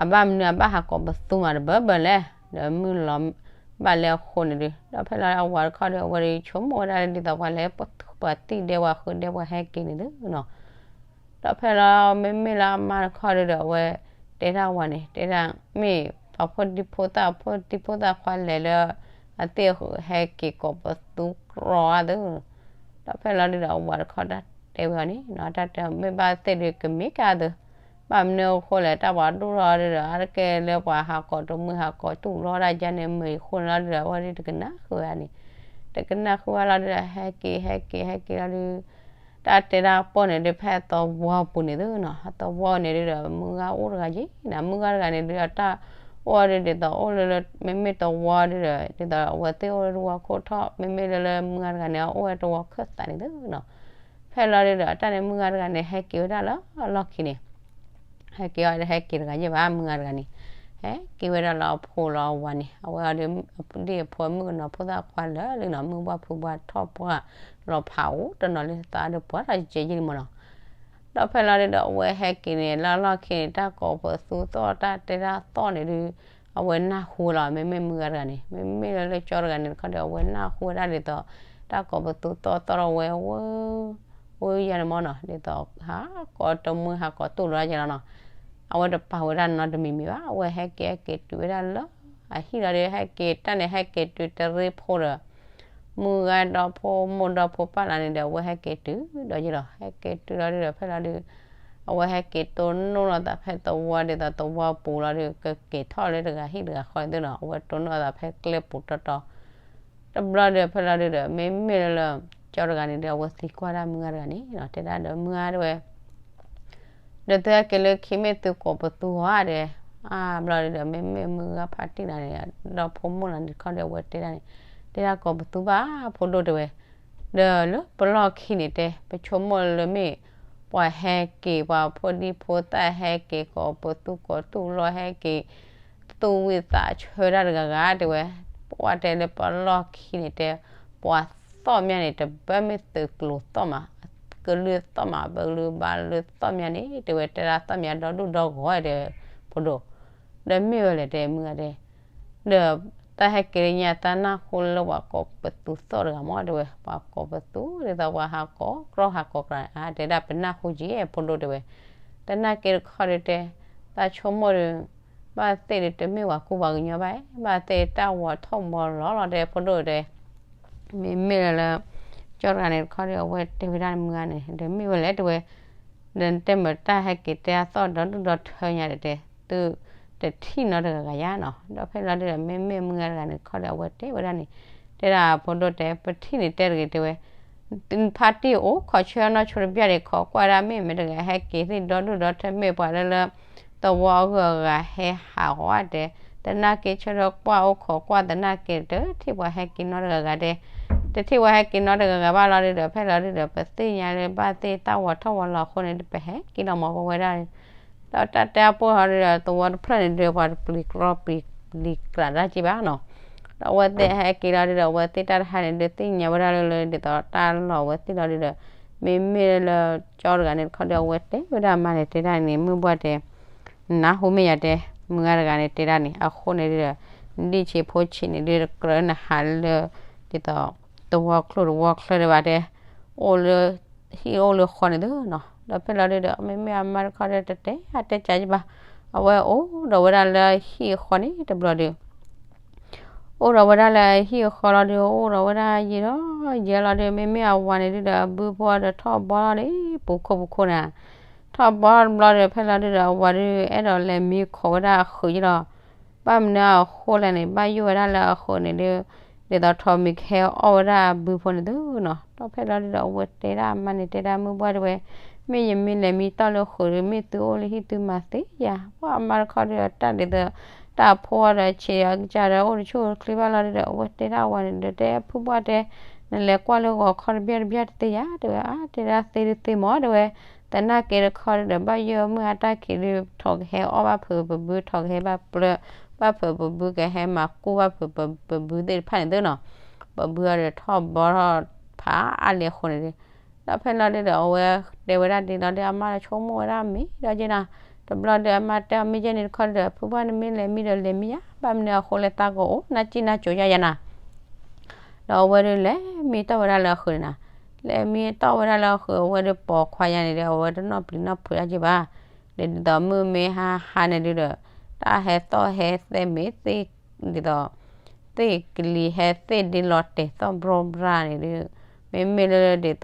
အဘၣ်မနုၤအဘၣ်ဟးကိးပသူမးတဘၢဘၢလဲၣ်, ဒီးမုၢ်လီၤဘၣ်လၢအဃိန့ၣ်ဒု, ဒီးဖဲလီၤအဝၤတခီဒု အဝဲဒုဆိကမိၣ်ဝဲဒၣ်ဒ်သိးပှၤလဲၤ ပှၤသံၣ်ဒဲပှၤဃုဒဲပှၤဟဲက့ၤန့ၣ်ဒုနီၤ ဒီးဖဲလီၤမ့မ့ၢ်လၢအမါတခီဒုဒီး အဝဲတဲဒၣ်ဝၤန့ၣ် တဲဒၣ် မ့ၢ်ပှၤဖိဒံဖိသၣ် ဖိဒံဖိသၣ်ခွါလဲၤလၢ အသ့ၣ်ဟဲက့ၤကိးပသူကြီအါသု, ဒီးဖဲလီၤဒုဒီး အဝၤတခီတၢ်တဲဝဲအီၤန့ၣ် တၢ်တဲမ့ၢ်ဘၣ်သ့ၣ်ဒုကမ့ၢ်ကါသု, ဘၣ်မနုၤအဃိလဲၣ် တၢ်ပှၤဒိၣ်ထီၣ်ဒုဒီး အါတက့ၢ်လၢပှၤဟးကိးတမှံဟးကိးတူၢ်လိာ်တၢ်ယါန့ၣ် မုာ်ယဃိန့ၣ်လီၤဒုဒီး အဝဲဒုတကနၣ်ဃုာ်ဝဲဒၣ်န့ၣ်, တကနၣ်ဃုာ်ဝဲလီၤဒုဒီး ဟဲက့ၤဟဲက့ၤဟဲက့ၤလီၤဒု တၢ်တဲတၢ်ပီၢ်န့ၣ်ဒု ဖဲသဝီပူၤန့ၣ်သုနီၤ, သဝီန့ၣ်ဒုဒီး မုၢ်ဂၤအိၣ်တဂၤယ့ၤနီၤ, မုၢ်ဂၤတဂၤန့ၣ်ဒုဒီး တၢ်အိၣ်ဒုဒ်သိးအိၣ်လၢလၢ မ့မ့ၢ်သဝီဒုဒီး ဒ်သိးအဝဲသ့ၣ်အိၣ်လၢတဝီခိၣ်ထီၣ် မ့မ့ၢ်လၢလၢမုၢ်ဂၤတဂၤန့ၣ် အအိၣ်ဝဲတဝီခၢၣ်သးန့ၣ်သုနီၤ. ဖဲလီၤဒုဒီး တၢ်န့ၣ်မုၢ်ဂၤတဂၤန့ၣ် ဟဲက့ၤဝဲဒၣ်လၢအလီၢ်ခံန့ၣ် ဟဲက့ၤအီၤ ဟဲက့ၤတဂၤယ့ၢ်ဘၣ် မုၢ်ဂၤတဂၤန့ၣ်, ဟဲက့ၤဝဲဒၣ်လၢအဖိလီၤအဝၤန့ၣ် အဝဲအီၤဒ်အဖိမုၣ်ကနီၤဖိသၣ်ခွါလၢာ်လံနီၤ, မုၢ်ဘၣ်ဖုဘၣ်ထီၣ်ပှၢ်လီၤဖးအိၣ်တနီၤလံသးဒီးပှၤတၢ်ကဲယံၢ်လံမၢ်နီၤ. ဒီးဖဲလီၤဒုဒီး အဝဲဟဲက့ၤန့ၣ် လၢအလီၢ်ခံန့ၣ် တၢ်ကိးပသူသီၣ်တၢ်တဲတၢ်သီၣ်န့ၣ်ဒု အဝဲနၢ်ဟူလီၤ မ့မ့ၢ်မုၢ်ဂၤတဂၤန့ၣ် မ့မ့ၢ်လၢလၢကၠီတဂၤန့ၣ်တခီဒီး အဝဲနၢ်ဟူဝဲဒၣ်ဒ်သိး တၢ်ကိးပသူသီၣ်သီၣ်ထီၣ်ဝဲ ဝဲ ဝဲယါန့ၣ်မၢ်နီၤ, ဒ်သိး ဟးကိးတမှံဟးကိးတူၢ်လိာ်ယါလီၤနီၤ. အဝဲတပာ်ဝဲဒၣ်နီတမံၤမံၤဘၣ်, အဝဲဟဲက့ၤဟဲက့ၤတုၤဝဲဒၣ်လၢအဟံၣ်လီၤဒီး ဟဲက့ၤတၢ်န့ၣ် ဟဲက့ၤတုၤတရ့ဖိဒီး မုၢ်ဂၤဒီဖိမိၢ်ဒီဖိပၢ်လၢန့ၣ်ဒီး အဝဲဟဲက့ၤတုၤဒီးယ့ၢ်လီၤ, ဟဲက့ၤတုၤလီၤဒုဒီး ဖဲလီၤဒု အဝဲဟဲက့ၤတိၢ်နီၣ်လိာ်သးဖဲသဝီဒ်သိးသဝီပူၤလီၤဒု ကက့ၤထီၣ်လၢတဂၤဟံၣ်တဂၤဃီန့ၣ်သုနီၤ, အဝဲတိၢ်နီၣ်သးဖဲကျဲပူၤတီတီ တဘျီဒီး ဖဲလီၤဒုဒီး မ့မ့ၢ်လၢလၢ ကၠီတဂၤန့ၣ်ဒီး အဝဲသံကွၢ်ဒၣ်မုၢ်ဂၤတဂၤန့ၣ်နီၤ, တဲဒၣ်ဒီးမုၢ်ဂၤတဲဝဲ ဒီးသုဟဲက့ၤလၢခံမ့ၢ်သုကိးပသူဧါဒီး, အါဘျီဒီး မ့မ့ၢ်မုၢ်ဂၤဖးတံၢ်လၢန့ၣ် ဒီဖိမိၢ်လၢန့ၣ်တခီဒီး အဝဲတဲဒၣ်န့ၣ်, တဲဒၣ်ကိးပသူဘၣ်ဖိဒိၣ်တဲဝဲ, ဒီးလၢပလီၢ်ခံန့ၣ်တဲ ပဆိကမိၣ်လၢမ့ၢ် ပှၤဟဲက့ၤ ပှၤဖိဒံဖိသၣ်ဟဲက့ၤ ကိးပသူကိးတူၢ်လိာ်ဟဲက့ၤ သူၣ်ဝံၣ်သးဆၢတၢ်တဂၤဂၤတဲဝဲ, ပှၤတဲလၢပလီၢ်ခံန့ၣ်တဲ ပှၤသီၣ်မးန့ၣ် တဘၣ်မ့ၢ်သုးကျိၤသီၣ်မး, ကလုၢ်သီၣ်မး ပကလုၢ်ဘၣ်လၢသီၣ်မးန့ၣ် တဲဝဲ တဲဒၣ်သီၣ်မးဒီဒူၣ်ဒီဂီၤတဲ ဖိဒိၣ်, ဒီးမ့ၢ်ဝဲလဲၣ်တဲမုၢ်ဂၤတဲ ဒီးတၢ်ဟဲက့ၤလၢညါ တၢ်နၢ်ဟူလၢပှၤကိးပသူသီၣ်တဂၤမး တဲဝဲ, ပှၤကိးပသူ ဒ်သိးပှၤဟးကိးကြီဟးကိးကြီန့ၣ် အါတဲဒၣ်ပနၢ်ဟူက့ၤ ဖိဒိၣ်တဲဝဲ, တနာ်က့ၤတခီဒီးတဲ, တၢ်ဆိကမိၣ်ဒီး, ဘၣ်သ့ၣ်ဒီးတမ့ၢ်ပှၤကူပှၤကညီဘၣ်, ဘၣ်သ့ၣ်တၢ်ဝီၤထီၣ်ဝီၤလီၤလီၤတဲ ဖိဒိၣ်တဲ မ့မ့ၢ်လၢလၢ ကၠီတဂၤန့ၣ်တခီဒီး အဝဲတဲဝဲဒၣ်မုၢ်ဂၤန့ၣ် ဒီးမ့ၢ်ဝဲလဲၣ်တဲဝဲ, ဒီးတဲမ့ၢ်တၢ်ဟဲက့ၤတဲအသီၣ်ဒီဒူၣ်ဒီထၢညါဒီးတဲ, သုတထံၣ်နီတဂၤဂၤယါနီၤ, ဒီးဖဲလီၤဒုဒီး မ့မ့ၢ်မုၢ်ဂၤတဂၤန့ၣ်တခီဒီး အဝဲတဲဝဲဒၣ်န့ၣ်, တဲဒၣ်ဖိဒိၣ်တဲ ပထံၣ်န့ၣ်တဲတဂ့ၤတဲဝဲ, ဖါတံၢ်အိၣ်ခိးဆၢနီၢ်ဆိတဘျီန့ၣ် ခိးကွၢ်ဒၣ်မ့ၢ်မ့ၢ်တဂၤဟဲက့ၤသ့ၣ်ဒီဒူၣ်ဒီထၢမ့ၢ်ပှၤလၢလၢ သဝီအဂုၤအဂၤဟဲဟးဂီၤတဲ, တနာ်က့ၤဆၢထၢၣ်ကွၢ်အိၣ်ခိးကွၢ်သနာ်က့ၤ တထံၣ်ပှၤဟဲက့ၤနီတဂၤဂၤတဲ, တထံၣ်ပှၤဟဲက့ၤနီတဂၤဂၤဘၣ်လီၤဒုဒီး ဖဲလီၤဒုဒီး ပသ့ၣ်ညါလၢဘၣ်သ့ၣ်တၢ်ဝီၤထီၣ်ဝီၤလီၤအဃိန့ၣ် ပဟဲက့ၤလီၤမး ပဝဲဒၣ် ဒီးတၢ်တဲအပိၢ်ဟီဒုဒီး သဝီတဖျၢၣ်န့ၣ်ဒုး ပှၤတပျံၤကြီပျံၤပျံၤကျးတၢ်က့ၤဘၣ်နီၤ, ဒီးအဝဲသ့ၣ်ဟဲက့ၤလီၤဒုဒီး အဝဲသ့ၣ်တၢ်တဟါန့ၣ်ဒုး သ့ၣ်ညါဝဲဒၣ်လၢလၢဒ်သိးတၢ်လီၢ်အဝဲသ့ၣ်လီၤဒုဒီး, မ့မ့ၢ်လၢကၠီတဂၤန့ၣ်တခီဒီး အဝဲတဲဝဲဒၣ်မါန့ၣ်တဲဒၣ်န့ၣ် မုၢ်ဘှၢ်တဲ နၢ်ဟူမ့ၢ်ယၤတဲ, မုၢ်ဂၤတဂၤန့ၣ်တဲဒၣ်န့ၣ် အဃိန့ၣ်ဒုဒီး ဒံၣ်ဆံးဖိဆံးန့ၣ်ဒုး တကြၢးနဟးလၢ ဒ်သိး သဝီချိၣ်သဝီချၢဒံးဘၣ်တဲ, အိၣ်လၢ ဟံၣ်အိၣ်လၢဃီန့ၣ်သုနီၤ, ဒီးဖဲလီၤဒုဒီး မ့မ့ၢ်အမါတခီဒီးတတဲအတဲကးက့ၤဘၣ်, အဝဲအိၣ်ဒီးဝဲဒၣ်လၢဟံၣ်ဃီန့ၣ်တဘျီဒုး အိၣ်ဒီးဝဲဒၣ်လၢဟံၣ်ဃီလီၤဒုး အိၣ်ဒီးဝဲဒၣ်ယံာ်ဒီးယံာ်လီၤဒုး မ့မ့ၢ်အဝၤန့ၣ်ဒုဒီး အဘုဖိဒီးထီၣ်ဘီလီၤဒီး ပူၤခိၣ်ပူၤခိၣ်န့ၣ်, ထီၣ်ဘီတဘျီဒီး ဖဲလီၤဒုဒီး အဝၤဒုး အဲၣ်ဒိးလဲၤမံခိးဝဲဒၣ်အဃုာ်ယံာ်လီၤ, ဘၣ်မနုၤအဃိလဲၣ်န့ၣ် ဘၣ်ယိၣ်ဝဲဒၣ်လၢအဃုာ်န့ၣ်ဒုး ဒ်သိးထိးမံၤကဟဲအီၣ်ဝဲဒၣ်အဘုဖိန့ၣ်သုနီၤ, ဒီးဖဲလီၤဒုဒီး အဝဲတဲဒၣ်အမါန့ၣ် တဲဒၣ်မုၢ်ဘှၢ်တဲဝဲ, မ့ၢ်ယမ့ၢ်လဲၤမံတီၢ်လၢဃုာ်ဒီး မ့ၢ်သုအိၣ်လၢဟံၣ်သုမၤသ့ယၤ, ပှၤအမါတခီဒီး တၢ်ဒ်သိး တၢ်ဖိအီၤဒီး ဆံးအကစၢ်ဒီး အိၣ်တဆူၣ်ချ့ဘၣ်လီၤဒုဒီး အဝဲတဲဒၣ်အဝၤန့ၣ်ဒီး တဲဖုဘှၢ်တဲ, နလဲၤကွၢ်လၢဂီၤခီတဘျီတဘျီတသ့ယၤ တဲဝဲ, အါ တဲဒၣ်သ့ဒုးသ့မး တဲဝဲ, တနာ်က့ၤတခီဒုဒီး ဘၣ်ယိၣ်မုၢ်အတၢ်ခံးဒုး ထိးကဟဲအီၣ်ဘၣ်ဖုးပဘု ထိးကဟဲဘၣ်ပျၢၤ ဘၣ်ဖုးပဘုကဟဲမၤကူၣ်ဘၣ်ဖုးပဘုသ့ၣ်တဖၣ်န့ၣ်သုနီၤ, ပဘုအီၤဒီးထီၣ်ဘီထီၣ်ဖးအါလဲၤအဃိန့ၣ်ဒုး, ဒီးဖဲလီၤဒုဒီး အဝဲတဲဝဲဒၣ်ဒ်လီၤဒုး အမါဒီးဆိကမိၣ်ဝဲဒၣ်မ့ၢ်ဒီးက့နၤ, တဘျီဒုးအမါတဲအီၤမ့ၢ်ကဲန့ၣ်တခီဒုဒီး ဖုဘှၢ်နမ့ၢ်လဲၤမံဒီးလဲၤမံယၤ ဘၣ်မနုၤအဃိလဲၣ် သးကအိၣ်နၢ်ကံၣ်နၢ်ကိၤယါယၤနၤ ဒီးအဝဲဒုးလဲၤမံတီၢ်ဝဲဒၣ်လၢအဃုာ်န့ၣ်နၤ, လဲၤမံတီၢ်ဝဲဒၣ်လၢအဃုာ် အဝဲဒုးပိာ်ခွါယါန့ၣ်ဒီး အဝဲတနီၣ်ပျံၤနီၣ်ဖုးဒၣ်က့ၤဘၣ်, ဒီးဒ်သိးမုၢ်မ့ၢ်ဟါဟါန့ၣ်ဒုဒီး တၢ်ဟဲသီၣ်ဟဲသဲမ့ၢ်သ့ၣ် ဒ်သိး သ့ၣ်ကလံၤဟဲသ့ၣ်ဒ်လီၤတဲာ်သီၣ်ဘြီဘြါန့ၣ်ဒုး, မ့မ့ၢ်လၢဒ်သိး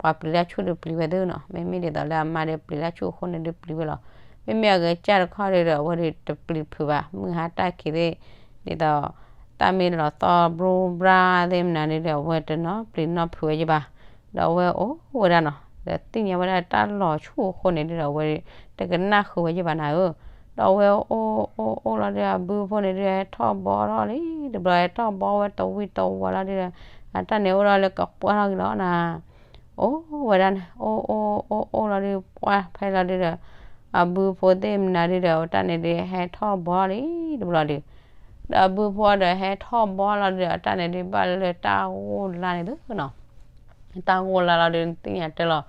ပှၤပျံၤတၢ်ဆူၣ်ဒုးပျံၤဝဲသုနီၤ, မ့မ့ၢ်ဒ်သိးလၢအမါဒီးပျံၤတၢ်ဆူၣ်အဃိန့ၣ်ဒုးပျံၤဝဲလီၤ. မ့မ့ၢ်အဂဲၤကၢ်တခီဒုဒီး အဝဲဒုးတပျံၤဖုးဘၣ် မုၢ်ဟါတၢ်ခံးသ့ၣ် ဒ်သိး တၢ်မ့ၢ်လီၤသီၣ်ဘြူဘြါသ့ၣ်မနုၤဒုဒီး အဝဲတနီၤပျံၤနီၤဖုးဝဲယဘၣ်, ဒီးအဝဲအိၣ်ဝဲဒၣ်နီၤ ဒီးသ့ၣ်ညါဝဲဒၣ်တၢ်လီၤဆူၣ်အဃိန့ၣ်ဒုဒီး အဝဲတကနၣ်ဃုာ်ဝဲယဘၣ်နၤဧၢ, ဒီးအဝဲအိၣ်အိၣ်အိၣ်လီၤဒုဒီး အဘုဖိန့ၣ်ဒုဒီး ဟဲထီၣ်ဘီထီၣ်လံ တဘျီဟဲထီၣ်ဘီဝဲတဝံၤတဝီၤလီၤဒုဒီး အတၢ်န့ၣ်အိၣ်ဒီးလၢကပှၢ်ထီၣ်က့ၤလီၤနၤ အိၣ်ဝဲဒၣ်န့ၣ် အိၣ်အိၣ်အိၣ်အိၣ်လီၤဒုး ပှၢ်ဖဲလီၤဒုဒီး အဘုဖိသ့ၣ်မနုၤဒုဒီး အတၢ်န့ၣ်ဒုး ဟဲထီၣ်ဘီလံ တဘျီဒုး, ဒီးအဘုဖိဒီးဟဲထီၣ်ဘီလီၤဒုဒီး အတၢ်န့ၣ်ဒုး ဘၣ်လၢတၢ်ဂိၢ်လါန့ၣ်သုနီၤ, တၢ်ဂိၢ်လါလီၤဒုး နသ့ၣ်ညါတဲလီၤ,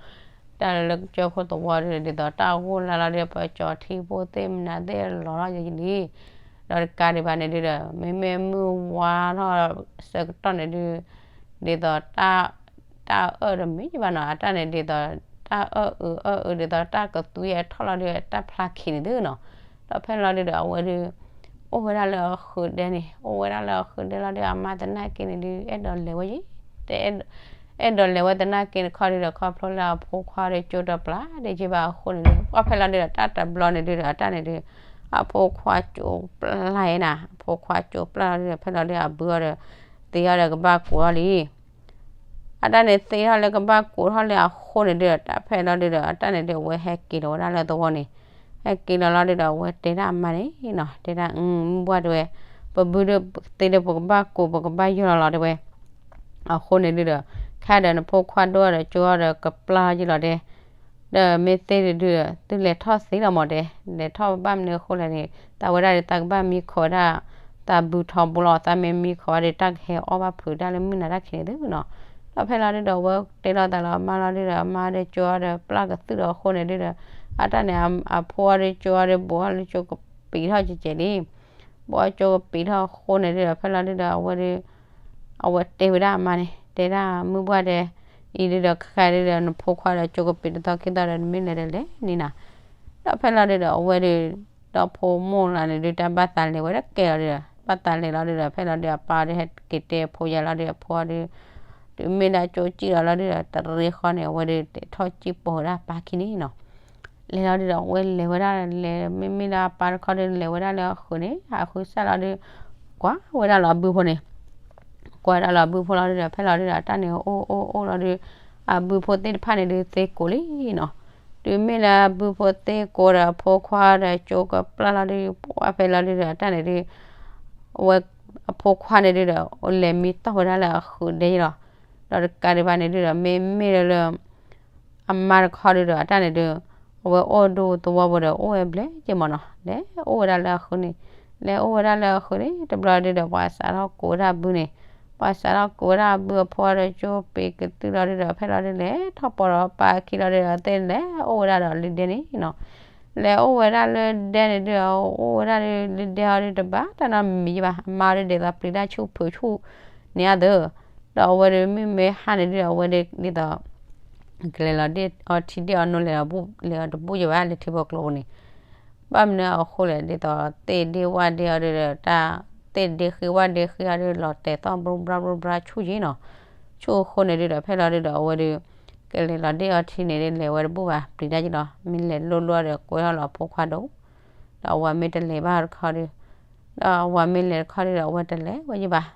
တၢ်လၢကစၢၢ်ခိၣ်သဝီဒုဒီး ဒ်သိးတၢ်ဂိၢ်လါလီၤဒုး ပကၠီၤထံဖိသ့ၣ်မနုၤသ့ၣ်လီၤလီၤယလံ ဒီးတကးဒံးဘၣ်န့ၣ်ဒုဒီး မ့မ့ၢ်မုၢ်ဝါထီၣ်ဆၢကတီၢ်န့ၣ်ဒု ဒ်သိး တၢ်အၢၣ်တမ့ၢ်ဘၣ်နီၤ အတၢ်န့ၣ်ဒ်သိး တၢ်အၢၣ်အုးအၢၣ်အုး ဒ်သိးတၢ်ကသွံအထီၣ်လီၤဒု တၢ်ဖျါခံန့ၣ်သုနီၤ, ဒီးဖဲလီၤဒုဒီး အဝဲဒု အိၣ်ဝဲဒၣ်လၢအဃုာ်ဒဲန့ၣ် အိၣ်ဝဲဒၣ်လၢအဃုာ်ဒဲလီၤဒု အမါသနာ်က့န့ၣ်ဒု အဲၣ်ဒိးလဲၤဝဲယံၤ အဲၣ်ဒိးလဲၤဝဲသနာ်က့တခီဒုဒီး ခီဖျိလၢအဖိခွါဒီးကၠိတပျၢ်ဒံးက့ဘၣ်အဃိန့ၣ်ဒု ပှၢ်ဖဲလီၤဒုဒီး တၢ်တဘျီန့ၣ်ဒုဒီး အတၢ်န့ၣ်ဒု အဖိခွါကၠိပျၢ်နၤ အဖိခွါကၠိပျၢ်လီၤဒုဒီး ဖဲလီၤဒု အဘုအီၤဒီး သ့အီၤဒီးကဘၣ်ကိးထီၣ်လံ အတၢ်န့ၣ်သ့ထီၣ်လၢကဘၣ်ကိးထီၣ်လၢအဃိန့ၣ်ဒုဒီး တၢ်ဖဲလီၤဒုဒီး အတၢ်န့ၣ်ဒု အဝဲဟဲက့ၤလီၤဝဲဒၣ်လၢသဝီန့ၣ်, ဟဲက့ၤလီၤလီၤဒုဒီး အဝဲတဲဒၣ်အမါန့ၣ်နီၤ တဲဒၣ် မုၢ်ဘှၢ်တဲဝဲ, ပဘုဒုသ့ဒီး ပကဘၣ်ကိး ပကဘၣ်ယီၢ်လီၤလီၤတဲဝဲ, အဃိန့ၣ်ဒုဒီး ခဲဒီးနဖိခွါဒိၣ်ဒီးကၠိဒီးကပျၢ်ယလီၤတဲ ဒီးမ့ၢ်သ့ၣ်တဒုဒီး သုလဲၤထီၣ်သ့လီၤမးတဲ, လဲၤထီၣ်ဘၣ်မနုၤအဃိလဲၣ်န့ၣ် သးဝဲဒၣ်ဒီးသးကဘၣ်မံခိးဝဲဒၣ် သးဘုထီဘိလီၤ သးမ့ၢ်မံခိးဝဲဒီး တၢ်ကဟဲအီၣ်ဘၣ်ဖုးတၢ်လၢမုၢ်နၤတၢ်ခံးန့ၣ်သုနီၤ, ဒီးဖဲလီၤဒုဒီး အဝဲတဲလီၤသးလီၤအမါလီၤဒုဒီး အမါဒီးကၠိဒီးပျၢ်ကသုၣ်ဒီးအဃိန့ၣ်ဒုဒီး အတၢ်န့ၣ်အဖိအီၤဒီးကၠိအီၤဒီး ဘိးအီၤလၢကၠိကပံးထီၣ်ကဲကဲလံ ဘိးအီၤကၠိကပံးထီၣ်အဃိန့ၣ်ဒုဒီး ဖဲလီၤဒုဒီး အဝဲဒု အဝဲတဲဝဲဒၣ်အမါန့ၣ် တဲဒၣ်မုၢ်ဘှၢ်တဲ အံၤဒုဒီး ခဲခဲဒုဒီး နဖိခွါဒီးကၠိကပံးတသီခံသီဒီး နမ့ၢ်လဲၤဒီးလဲၤန့ၣ်နီၤ, ဒီးဖဲလီၤဒုဒီး အဝဲဒု ဒီဖိမိၢ်လၢန့ၣ်ဒု တၢ်ဘၣ်သးလဲၤဝဲဒၣ်ကဲလီၤဒုဒီး ဘၣ်သးလဲၤလီၤဒုဒီး ဖဲလီၤဒု အပၢ်ဒု ဟဲက့ၤတဲအဖိယါလီၤဒု အဖိဒု တုၤမ့ၢ်ဒၣ်ကၠိကံၣ်လီၤလီၤဒုဒီး တရ့ဃီန့ၣ် အဝဲဒု တဲထီၣ်ကံၣ်ပိာ်ဝဲဒၣ်ပၢ်ခံန့ၣ်နီၤ လဲၤလီၤဒုဒီး အဝဲလဲၤဝဲဒၣ်လဲၤ မ့မ့ၢ်လၢအပၢ်တခီဒု လဲၤဝဲဒၣ်လၢအဃုာ်န့ၣ် အဃုာ်စၢ်လီၤဒု ကွၢ်ဝဲဒၣ်လီၤအဘုဖိန့ၣ် ကွၢ်ဝဲဒၣ်လီၤအဘုဖိလီၤဒုဒီး ဖဲလီၤဒုဒီး အတၢ်န့ၣ်အိၣ်အိၣ်အိၣ်လီၤဒု အဘုဖိသ့ၣ်တဖၣ်န့ၣ်ဒု သ့ကိးလံနီၤ, တုၤမ့ၢ်လၢအဘုဖိသ့ကိးဒီး အဖိခွါဒီးကၠိကပျၢ်လီၤဒု ပှၢ်ဖဲလီၤဒုဒီး အတၢ်န့ၣ်ဒု အဝဲ အဖိခွါန့ၣ်ဒုဒီး အိၣ်လဲၤမံတီၢ်ဝဲဒၣ်လၢအဃုာ်ဒဲလီၤ, ဒီးတကးဒံးဘၣ်န့ၣ်ဒုဒီး မ့မ့ၢ်လၢလၢ အမါတခီဒုဒီး အတၢ်န့ၣ်ဒု အဝဲအိၣ်ဒိသဝီဖိဒီး အိၣ်ဝဲဘျဲၣ်က့မးနီၤ လဲၤအိၣ်ဝဲဒၣ်လၢအဃုာ်န့ၣ်, လဲၤအိၣ်ဝဲဒၣ်လၢအဃုာ်န့ၣ် တဘျီဒုဒီး ပှၤစးထီၣ်ကိးဝဲဒၣ်အဘုန့ၣ်, ပှၤစးထီၣ်ကိးဝဲဒၣ်အဘုအဖိဒီးကၠိပ့ၤကသုၣ်လီၤဒုဒီး ဖဲလီၤဒုလဲၤထီၣ်ပိာ်ဒီးပၢ်ခံလီၤဒုဒီး သ့ၣ်လဲၤအိၣ်ဝဲဒၣ်ဒီးလၢဒဲန့ၣ်နီၤ, လဲၤအိၣ်ဝဲဒၣ်လၢဒဲန့ၣ်ဒုဒီး အိၣ်ဝဲဒၣ်လၢဒဲအီၤဒုတဘၣ်တၢ်နီတမံၤယဘၣ်, အမါဒုဒ်သိးပျံၤတၢ်ဆူၣ်ဖုးဆူၣ်န့ၣ်အသိး, ဒီးအဝဲဒုမ့မ့ၢ်ဟါန့ၣ်ဒုဒီး အဝဲဒုဒ်သိး ကလဲၤလီၤဒ့ၣ်အီထံဒ့ၣ်အီနိလဲၤလီၤဘူၣ် လဲၤအီၤတဘူၣ်ယဘၣ်လၢထံဖိကျိပူၤန့ၣ်, ဘၣ်မနုၤအဃိလဲၣ် ဒ်သိးသ့ၣ်ဒ့ဝၣ်ဒ့အီၤဒုဒီး တၢ်သ့ၣ်ဒ့ဃ့ဝၣ်ဒ့ဃ့အီၤဒုလီၤတဲာ်သီၣ်ဘြူဘြါဘြူဘြါဆူၣ်ယံၤနီၤ, ဆူၣ်အဃိန့ၣ်ဒုဒီး ဖဲလီၤဒုဒီး အဝဲဒု ကလဲၤလီၤဒ့ၣ်အီထံန့ၣ်ဒု လဲၤဝဲတဘူၣ်ဘၣ် ပျံၤတၢ်ယံၤလီၤ, မ့ၢ်လဲၤလိၣ်လိၣ်ဒီး ကွဲထီၣ်လီၤအဖိခွါဒိၣ် ဒီးအဝၤမ့ၢ်တလဲၤဘၣ်တခီဒု, ဒီးအဝၤမ့ၢ်လဲၤတခီဒုဒီး အဝဲတလဲၤဝဲယဘၣ်,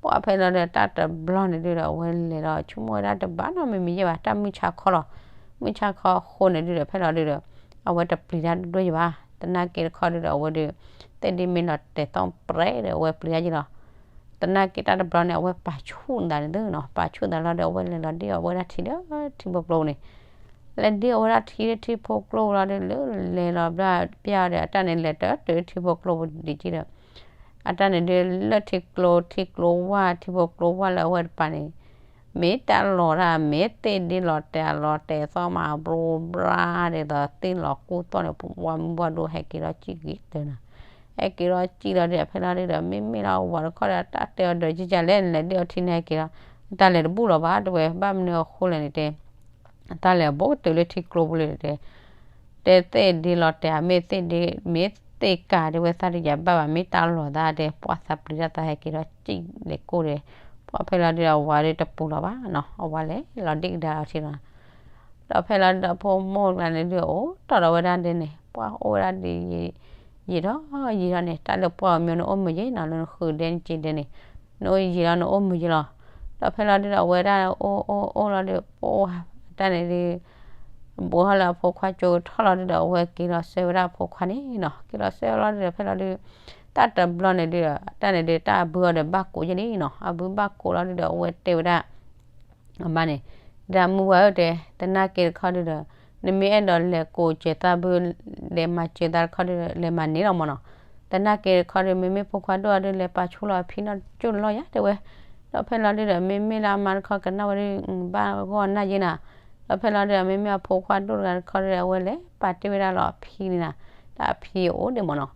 ပှၢ်ဖဲလီၤဒုဒီး တၢ်တဘျီန့ၣ်ဒုဒီး အဝဲလဲၤဒီး ဆိကမိၣ်ဝဲဒၣ်တဘၣ်နီတမံၤမံၤယဘၣ် တၢ်မုၢ်ဆါခီလီၤ, မုၢ်ဆါခီအဃိန့ၣ်ဒုဒီး ဖဲလီၤဒုဒီး အဝဲတပျံၤတၢ်ဒိၣ်ယဘၣ်, သနာ်က့တခီဒုဒီး အဝဲဒု သ့ၣ်ဒ့မ့ၢ်လီၤတဲာ်သီၣ်ပြဲးဒီး အဝဲပျံၤတၢ်ယံၤလီၤ သနာ်က့တၢ်တဘျီန့ၣ် အဝဲပာ်ဆူၣ်သးန့ၣ်သုနီၤ, ပာ်ဆူၣ်သးလီၤဒီး အဝဲလဲၤလီၤဒ့ၣ်အီၤဝဲဒၣ်ထံဒီးထံဖိကျိပူၤန့ၣ်, လဲၤဒ့ၣ်အီၤဝဲဒၣ်ထံဒီးထံဖိကျိပူၤလီၤဒု လၢလဲၤလီၤဘျီပျၢ်ဒီး အတၢ်န့ၣ်လဲၤတၢ်တုၤထံဖိကျိပူၤဒံးက့ဒီး အတၢ်န့ၣ်ဒု လၢထံကျိ ထံကျိဝၢ် ထံဖိကျိဝၢ်လၢအဝဲတပၤန့ၣ် မ့ၢ်တၢ်လီၤတၢ် မ့ၢ်သ့ၣ်ဒ့လီၤတဲာ် လီၤတဲာ်သီၣ်မး ဘြိဘြါဒ်သိးသ့ၣ်လီၤကူၣ်သီၣ်န့ၣ် ပှၤမုၢ်ဘှၢ်ဒိၣ်ဟဲက့ၤဒီးစံၣ်က့ၤတၢ်နၤ, ဟဲက့ၤဒီးစံၣ်လီၤဒုဒီး ဖဲလီၤဒုဒီး မ့မ့ၢ်လၢအဝၤတခီဒီး တၢ်တဲအီၤဒီး ကကလဲၣ် နလဲၤဒ့ၣ်အီၤထံန့ၣ်ဟဲက့ၤလီၤ, တၢ်လဲၤတဘူၣ်လီၤဘၣ် တဲဝဲ ဘၣ်မနုၤအဃိလဲၣ်န့ၣ်တဲ တၢ်လဲၤအဘူးကတၢၢ်လၢထံကျိပူၤလၢတဲ တဲသ့ၣ်ဒ့လီၤတဲာ် မ့ၢ်သ့ၣ်ဒ့ မ့ၢ်သ့ၣ်ကၤဒ်ဝဲသးတယၤဘၣ်ဘၣ် မ့ၢ်တၢ်လီၤသးတဲ ပှၤသးပျံၤတၢ်သးဟဲက့ၤဒီးစံၣ်လဲၤကိၢ်ဒီး ပှၤဖဲလီၤဒုဒီး အဝၤဒုတပူၤလီၤဘၣ်နီၤ အဝၤလဲၤလီၤဒ့ၣ်ကဒါအီၤထံလီၤ ဒီးဖဲလီၤဒုဒီးဖိမိၢ်တဂၤန့ၣ်ဒုးအိၣ်တီၢ်ဒီးဝဲဒၣ်ဒဲန့ၣ် ပှၢ်အိၣ်ဝဲဒၣ်ဒ်ယံာ်ထီၣ်ယံာ်ထီၣ်န့ၣ် တၢ်လၢပှၢ်အမံၤန့ၣ်အိၣ်မုာ်ယဲနီၤ လၢနဃုဒဲနစံးဒဲန့ၣ် နအိၣ်ယံာ်လီၤနအိၣ်မုာ်ယဲလီၤ. ဒီးဖဲလီၤဒုဒီးအဝဲဒၣ်အိၣ်အိၣ်အိၣ်လီၤဒုး ပှၢ်တၢ်န့ၣ်ဒုး ဘူးထီၣ်လၢအဖိခွါကၠိကထီၣ်လီၤဒုဒီး အဝဲက့ၤလီၤဆှၢဝဲဒၣ်အဖိခွါန့ၣ်နီၤ က့ၤလီၤဆှၢလီၤဒုဒီးဖဲလီၤဒုး တၢ်တဘျီန့ၣ်ဒုဒီး တၢ်န့ၣ်ဒုးတၢ်အဘုအီၤဒီးဘၣ်ကိးယဲန့ၣ်နီၤ အဘုဘၣ်ကိးလီၤဒုဒီး အဝဲတဲဝဲဒၣ် အမါန့ၣ် ဒ်မုၢ်ဝါဧၢတဲ သနာ်က့တခီဒုဒီး နမ့ၢ်အဲၣ်ဒိးလဲၤကိးစၢၤသးဘု လဲၤမၤစၢၤသးတခီဒုဒီး လဲၤမၤန့ၢ်လီၤမၢ်နီၤ. သနာ်က့တခီဒု မ့မ့ၢ်ဖိခွါဒိၣ်အီၤဒု လဲၤပာ်ဆိလီၤအဖံနီၢ်ကၠိၣ်လီၤယၤတဲဝဲ. ဒီးဖဲလီၤဒုဒီး မ့မ့ၢ်လၢအမါတခီကနၣ်ဝဲဒု ဘၣ်ဂီၢ်နၢ်ယဲနၤ. ဒီးဖဲလီၤဒုဒီး မ့မ့ၢ်အဖိခွါဒိၣ်တဂၤတခီဒုဒီး အဝဲလဲၤပာ်တ့ၢ်ဝဲဒၣ်လီၤအဖံန့ၣ်နၤ. တၢ်အဖံအိၣ်ဒံးမၢ်နီၤ.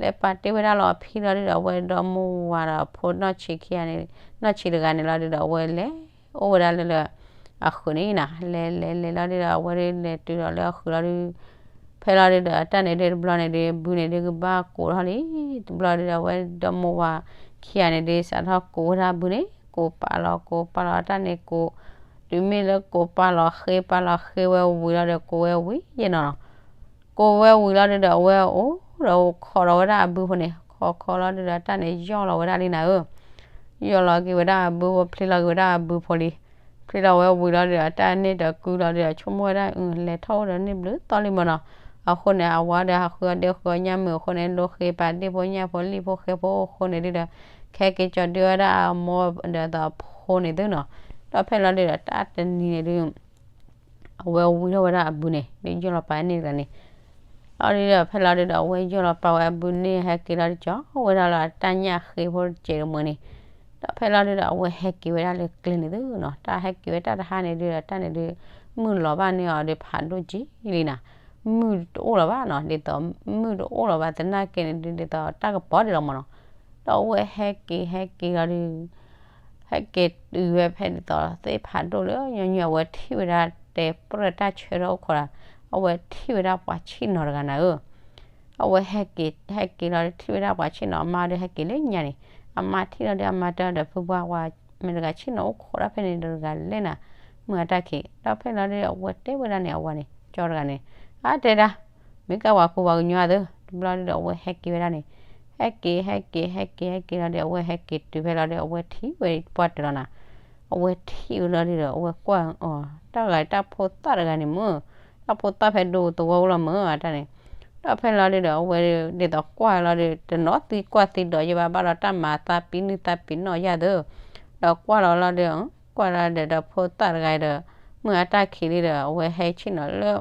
လဲၤပာ်တ့ၢ်ဝဲဒၣ်လီၤအဖံလီၤဒုဒီး အဝဲဒီမါဝၤဒီးဖိနီၢ်ဆံးခံဂၤန့ၣ် နီၢ်ဆံးတဂၤန့ၣ်လီၤဒုဒီး အဝဲလဲၤ အိၣ်ဝဲဒၣ်လၢလၢ အဃုာ်န့ၣ်နၤ လဲၤလဲၤလဲၤလီၤဒုဒီး အဝဲဒုးလဲၤတုၤဒီးလၢအဃုာ်လီၤဒုး ဖဲလီၤဒုဒီး တၢ်န့ၣ်ဒုတဘျီန့ၣ်ဒုး ဘုန့ၣ်ဒုကဘၣ်ကိးထီၣ်လံ. တဘျီဒုဒီး အဝဲဒီမါဝၤခံဂၤန့ၣ်ဒုး စးထီၣ်ကိးဝဲဒၣ်ဘုန့ၣ် ကိးပာ်လီၤ ကိးပာ်လီၤ တၢ်န့ၣ်ကိး တုၤမ့ၢ်လၢကိးပာ်လီၤဃ့ပာ်လီၤဃ့ဝဲဝံၤလီၤဒီး ကိးဝဲဝံၤယဲနီၤနီၤ ကိးဝဲဝံၤလီၤဒုဒီးအဝဲအိၣ်ဒီးခိးလီၤဝဲဒၣ်အဘုဖိန့ၣ် ခိးခိးလီၤဒုဒီးတၢ်န့ၣ်ယီၢ်လီၤဝဲဒၣ်လံနၤဧၢ, ယီၢ်လီၤက့ၤဝဲဒၣ်အဘုဖိ ဖျ့လီၤက့ၤဝဲဒၣ်အဘုဖိလံ, ဖျ့လီၤဝဲဝံၤလီၤဒုဒီး တၢ်န့ၣ်ဒီးကုလီၤဒုဒီး ဆိကမိၣ်ဝဲဒၣ် လဲၤထီၣ်အိၣ်ဒီးန့ၢ်ဘျုးသီလံမၢ်နီၤ, အဃိန့ၣ် အဝၤဒီးဟးဃုအီၤဒ့ဃုအီၤညၣ်မုာ်အဃိန့ၣ် လိဃ့ပာ်ဒ့ၣ်ဖိညၣ်ဖိလံၣ်ဖိဃဲဖိအိၣ်အဃိန့ၣ်ဒုဒီး ခဲက့ၤကၠီဒုဝဲဒၣ်အမိၢ်ဒီးအဖိန့ၣ်သုနီၤ, ဒီးဖဲလီၤဒုဒီး တၢ်တနံၤန့ၣ်ဒု အဝဲဝံၤထီၣ်ဝဲဒၣ်အဘုန့ၣ် ဒ်ယီၢ်လီၤပာ်န့ၢ်တဂၤန့ၣ်, အီၤဒုဒီးဖဲလီၤဒုဒီး အဝဲယီၢ်လီၤပာ်ဝဲအဘုန့ၣ် ဟဲက့ၤလီၤဒုကၠီဝဲဒၣ်လၢတၢ်ညၣ်ဃ့ဖိတစဲးတမုာ်န့ၣ်, ဒီးဖဲလီၤဒုဒီး အဝဲဟဲက့ၤဝဲဒၣ်လၢကျဲန့ၣ်သုနီၤ, တၢ်ဟဲက့ၤဝဲတၢ်တဟါန့ၣ်ဒုဒီး တၢ်န့ၣ်ဒု မုၢ်လီၤဘၣ်န့ၢ်အီၤဒုးဖးဒိၣ်က့လံနၤ, မုၢ်တအိၣ်လီၤဘၣ်နီၤ, ဒ်သိးမုၢ်တအိၣ်လီၤဘၣ်သနာ်က့န့ၣ်ဒု ဒ်သိးတၢ်ကပီၤဒံးလီၤမၢ်နီၤ, ဒီးအဝဲဟဲက့ၤဟဲက့ၤလီၤဒု ဟဲက့ၤတုၤဝဲဖဲဒ်သိးသ့ၣ်ဖးဒိၣ်လၢညီနုၢ် အဝဲထံၣ်ဝဲဒၣ်တဲပြၢၢ်တၢ်ဆၢထီၣ်အိၣ်ခိးဒီး အဝဲထံၣ်ဝဲဒၣ်ပှၤဆံၣ်နီၤတဂၤနၤဧၢ, အဝဲဟဲက့ၤဟဲက့ၤလီၤဒုးထံၣ်ဝဲဒၣ်ပှၤဆံၣ်နီၤ အမါဒုးဟဲက့ၤလၢညါန့ၣ်, အမါထံၣ်လီၤဒုးအမါတဲဒီး ဖုပှၢ်ဝဲ မ့ၢ်တဂၤဆံၣ်နီၤအိၣ်ခိးဒၣ်ဖဲန့ၣ်ဒီးတဂၤလဲၣ်နၤ, မုၢ်အတၢ်ခံး ဒီးဖဲလီၤဒု အဝဲတဲဝဲဒၣ်န့ၣ် အဝၤန့ၣ် ကၠီတဂၤန့ၣ်, အါတဲဒၣ် မ့ၢ်ကဲဝၤကူဝၤကညီသု, တဘျီဒုဒီးအဝဲဟဲက့ၤဝဲဒၣ်န့ၣ်, ဟဲက့ၤဟဲက့ၤဟဲက့ၤဟဲက့ၤလီၤဒုး အဝဲဟဲက့ၤတုၤဖဲလီၤဒုး အဝဲထံၣ်ဝဲပှၢ်တၢၢ်လီၤနၤ, အဝဲထံၣ်ဝဲလီၤဒုဒီး အဝဲကွၢ်အီၤ တၢ်ဂၤတၢ်ဖိသၣ်တဂၤန့ၣ်မ့ၢ်, တၢ်ဖိသၣ်ဖဲဒိသဝီအိၣ်လီၤမ့ၢ်အတၢ်န့ၣ်, ဒီးဖဲလီၤဒုဒီး အဝဲဒ်သိးကွၢ်လီၤဒုး တနီၣ်သံကွၢ်သံဒိးယဲဘၣ် ဘၣ်ဒီးတၢ်မၤသးပ့ၤနုာ်သးပ့ၤနီၣ်ယၤသု, ဒီးကွၢ်လီၤလီၤဒုး ကွၢ်လီၤဒီးဒီးဖိသၣ်တဂၤဒီး မုၢ်အတၢ်ခံးလံဒီး အဝဲဟဲဆ့ၣ်နီၤလၢ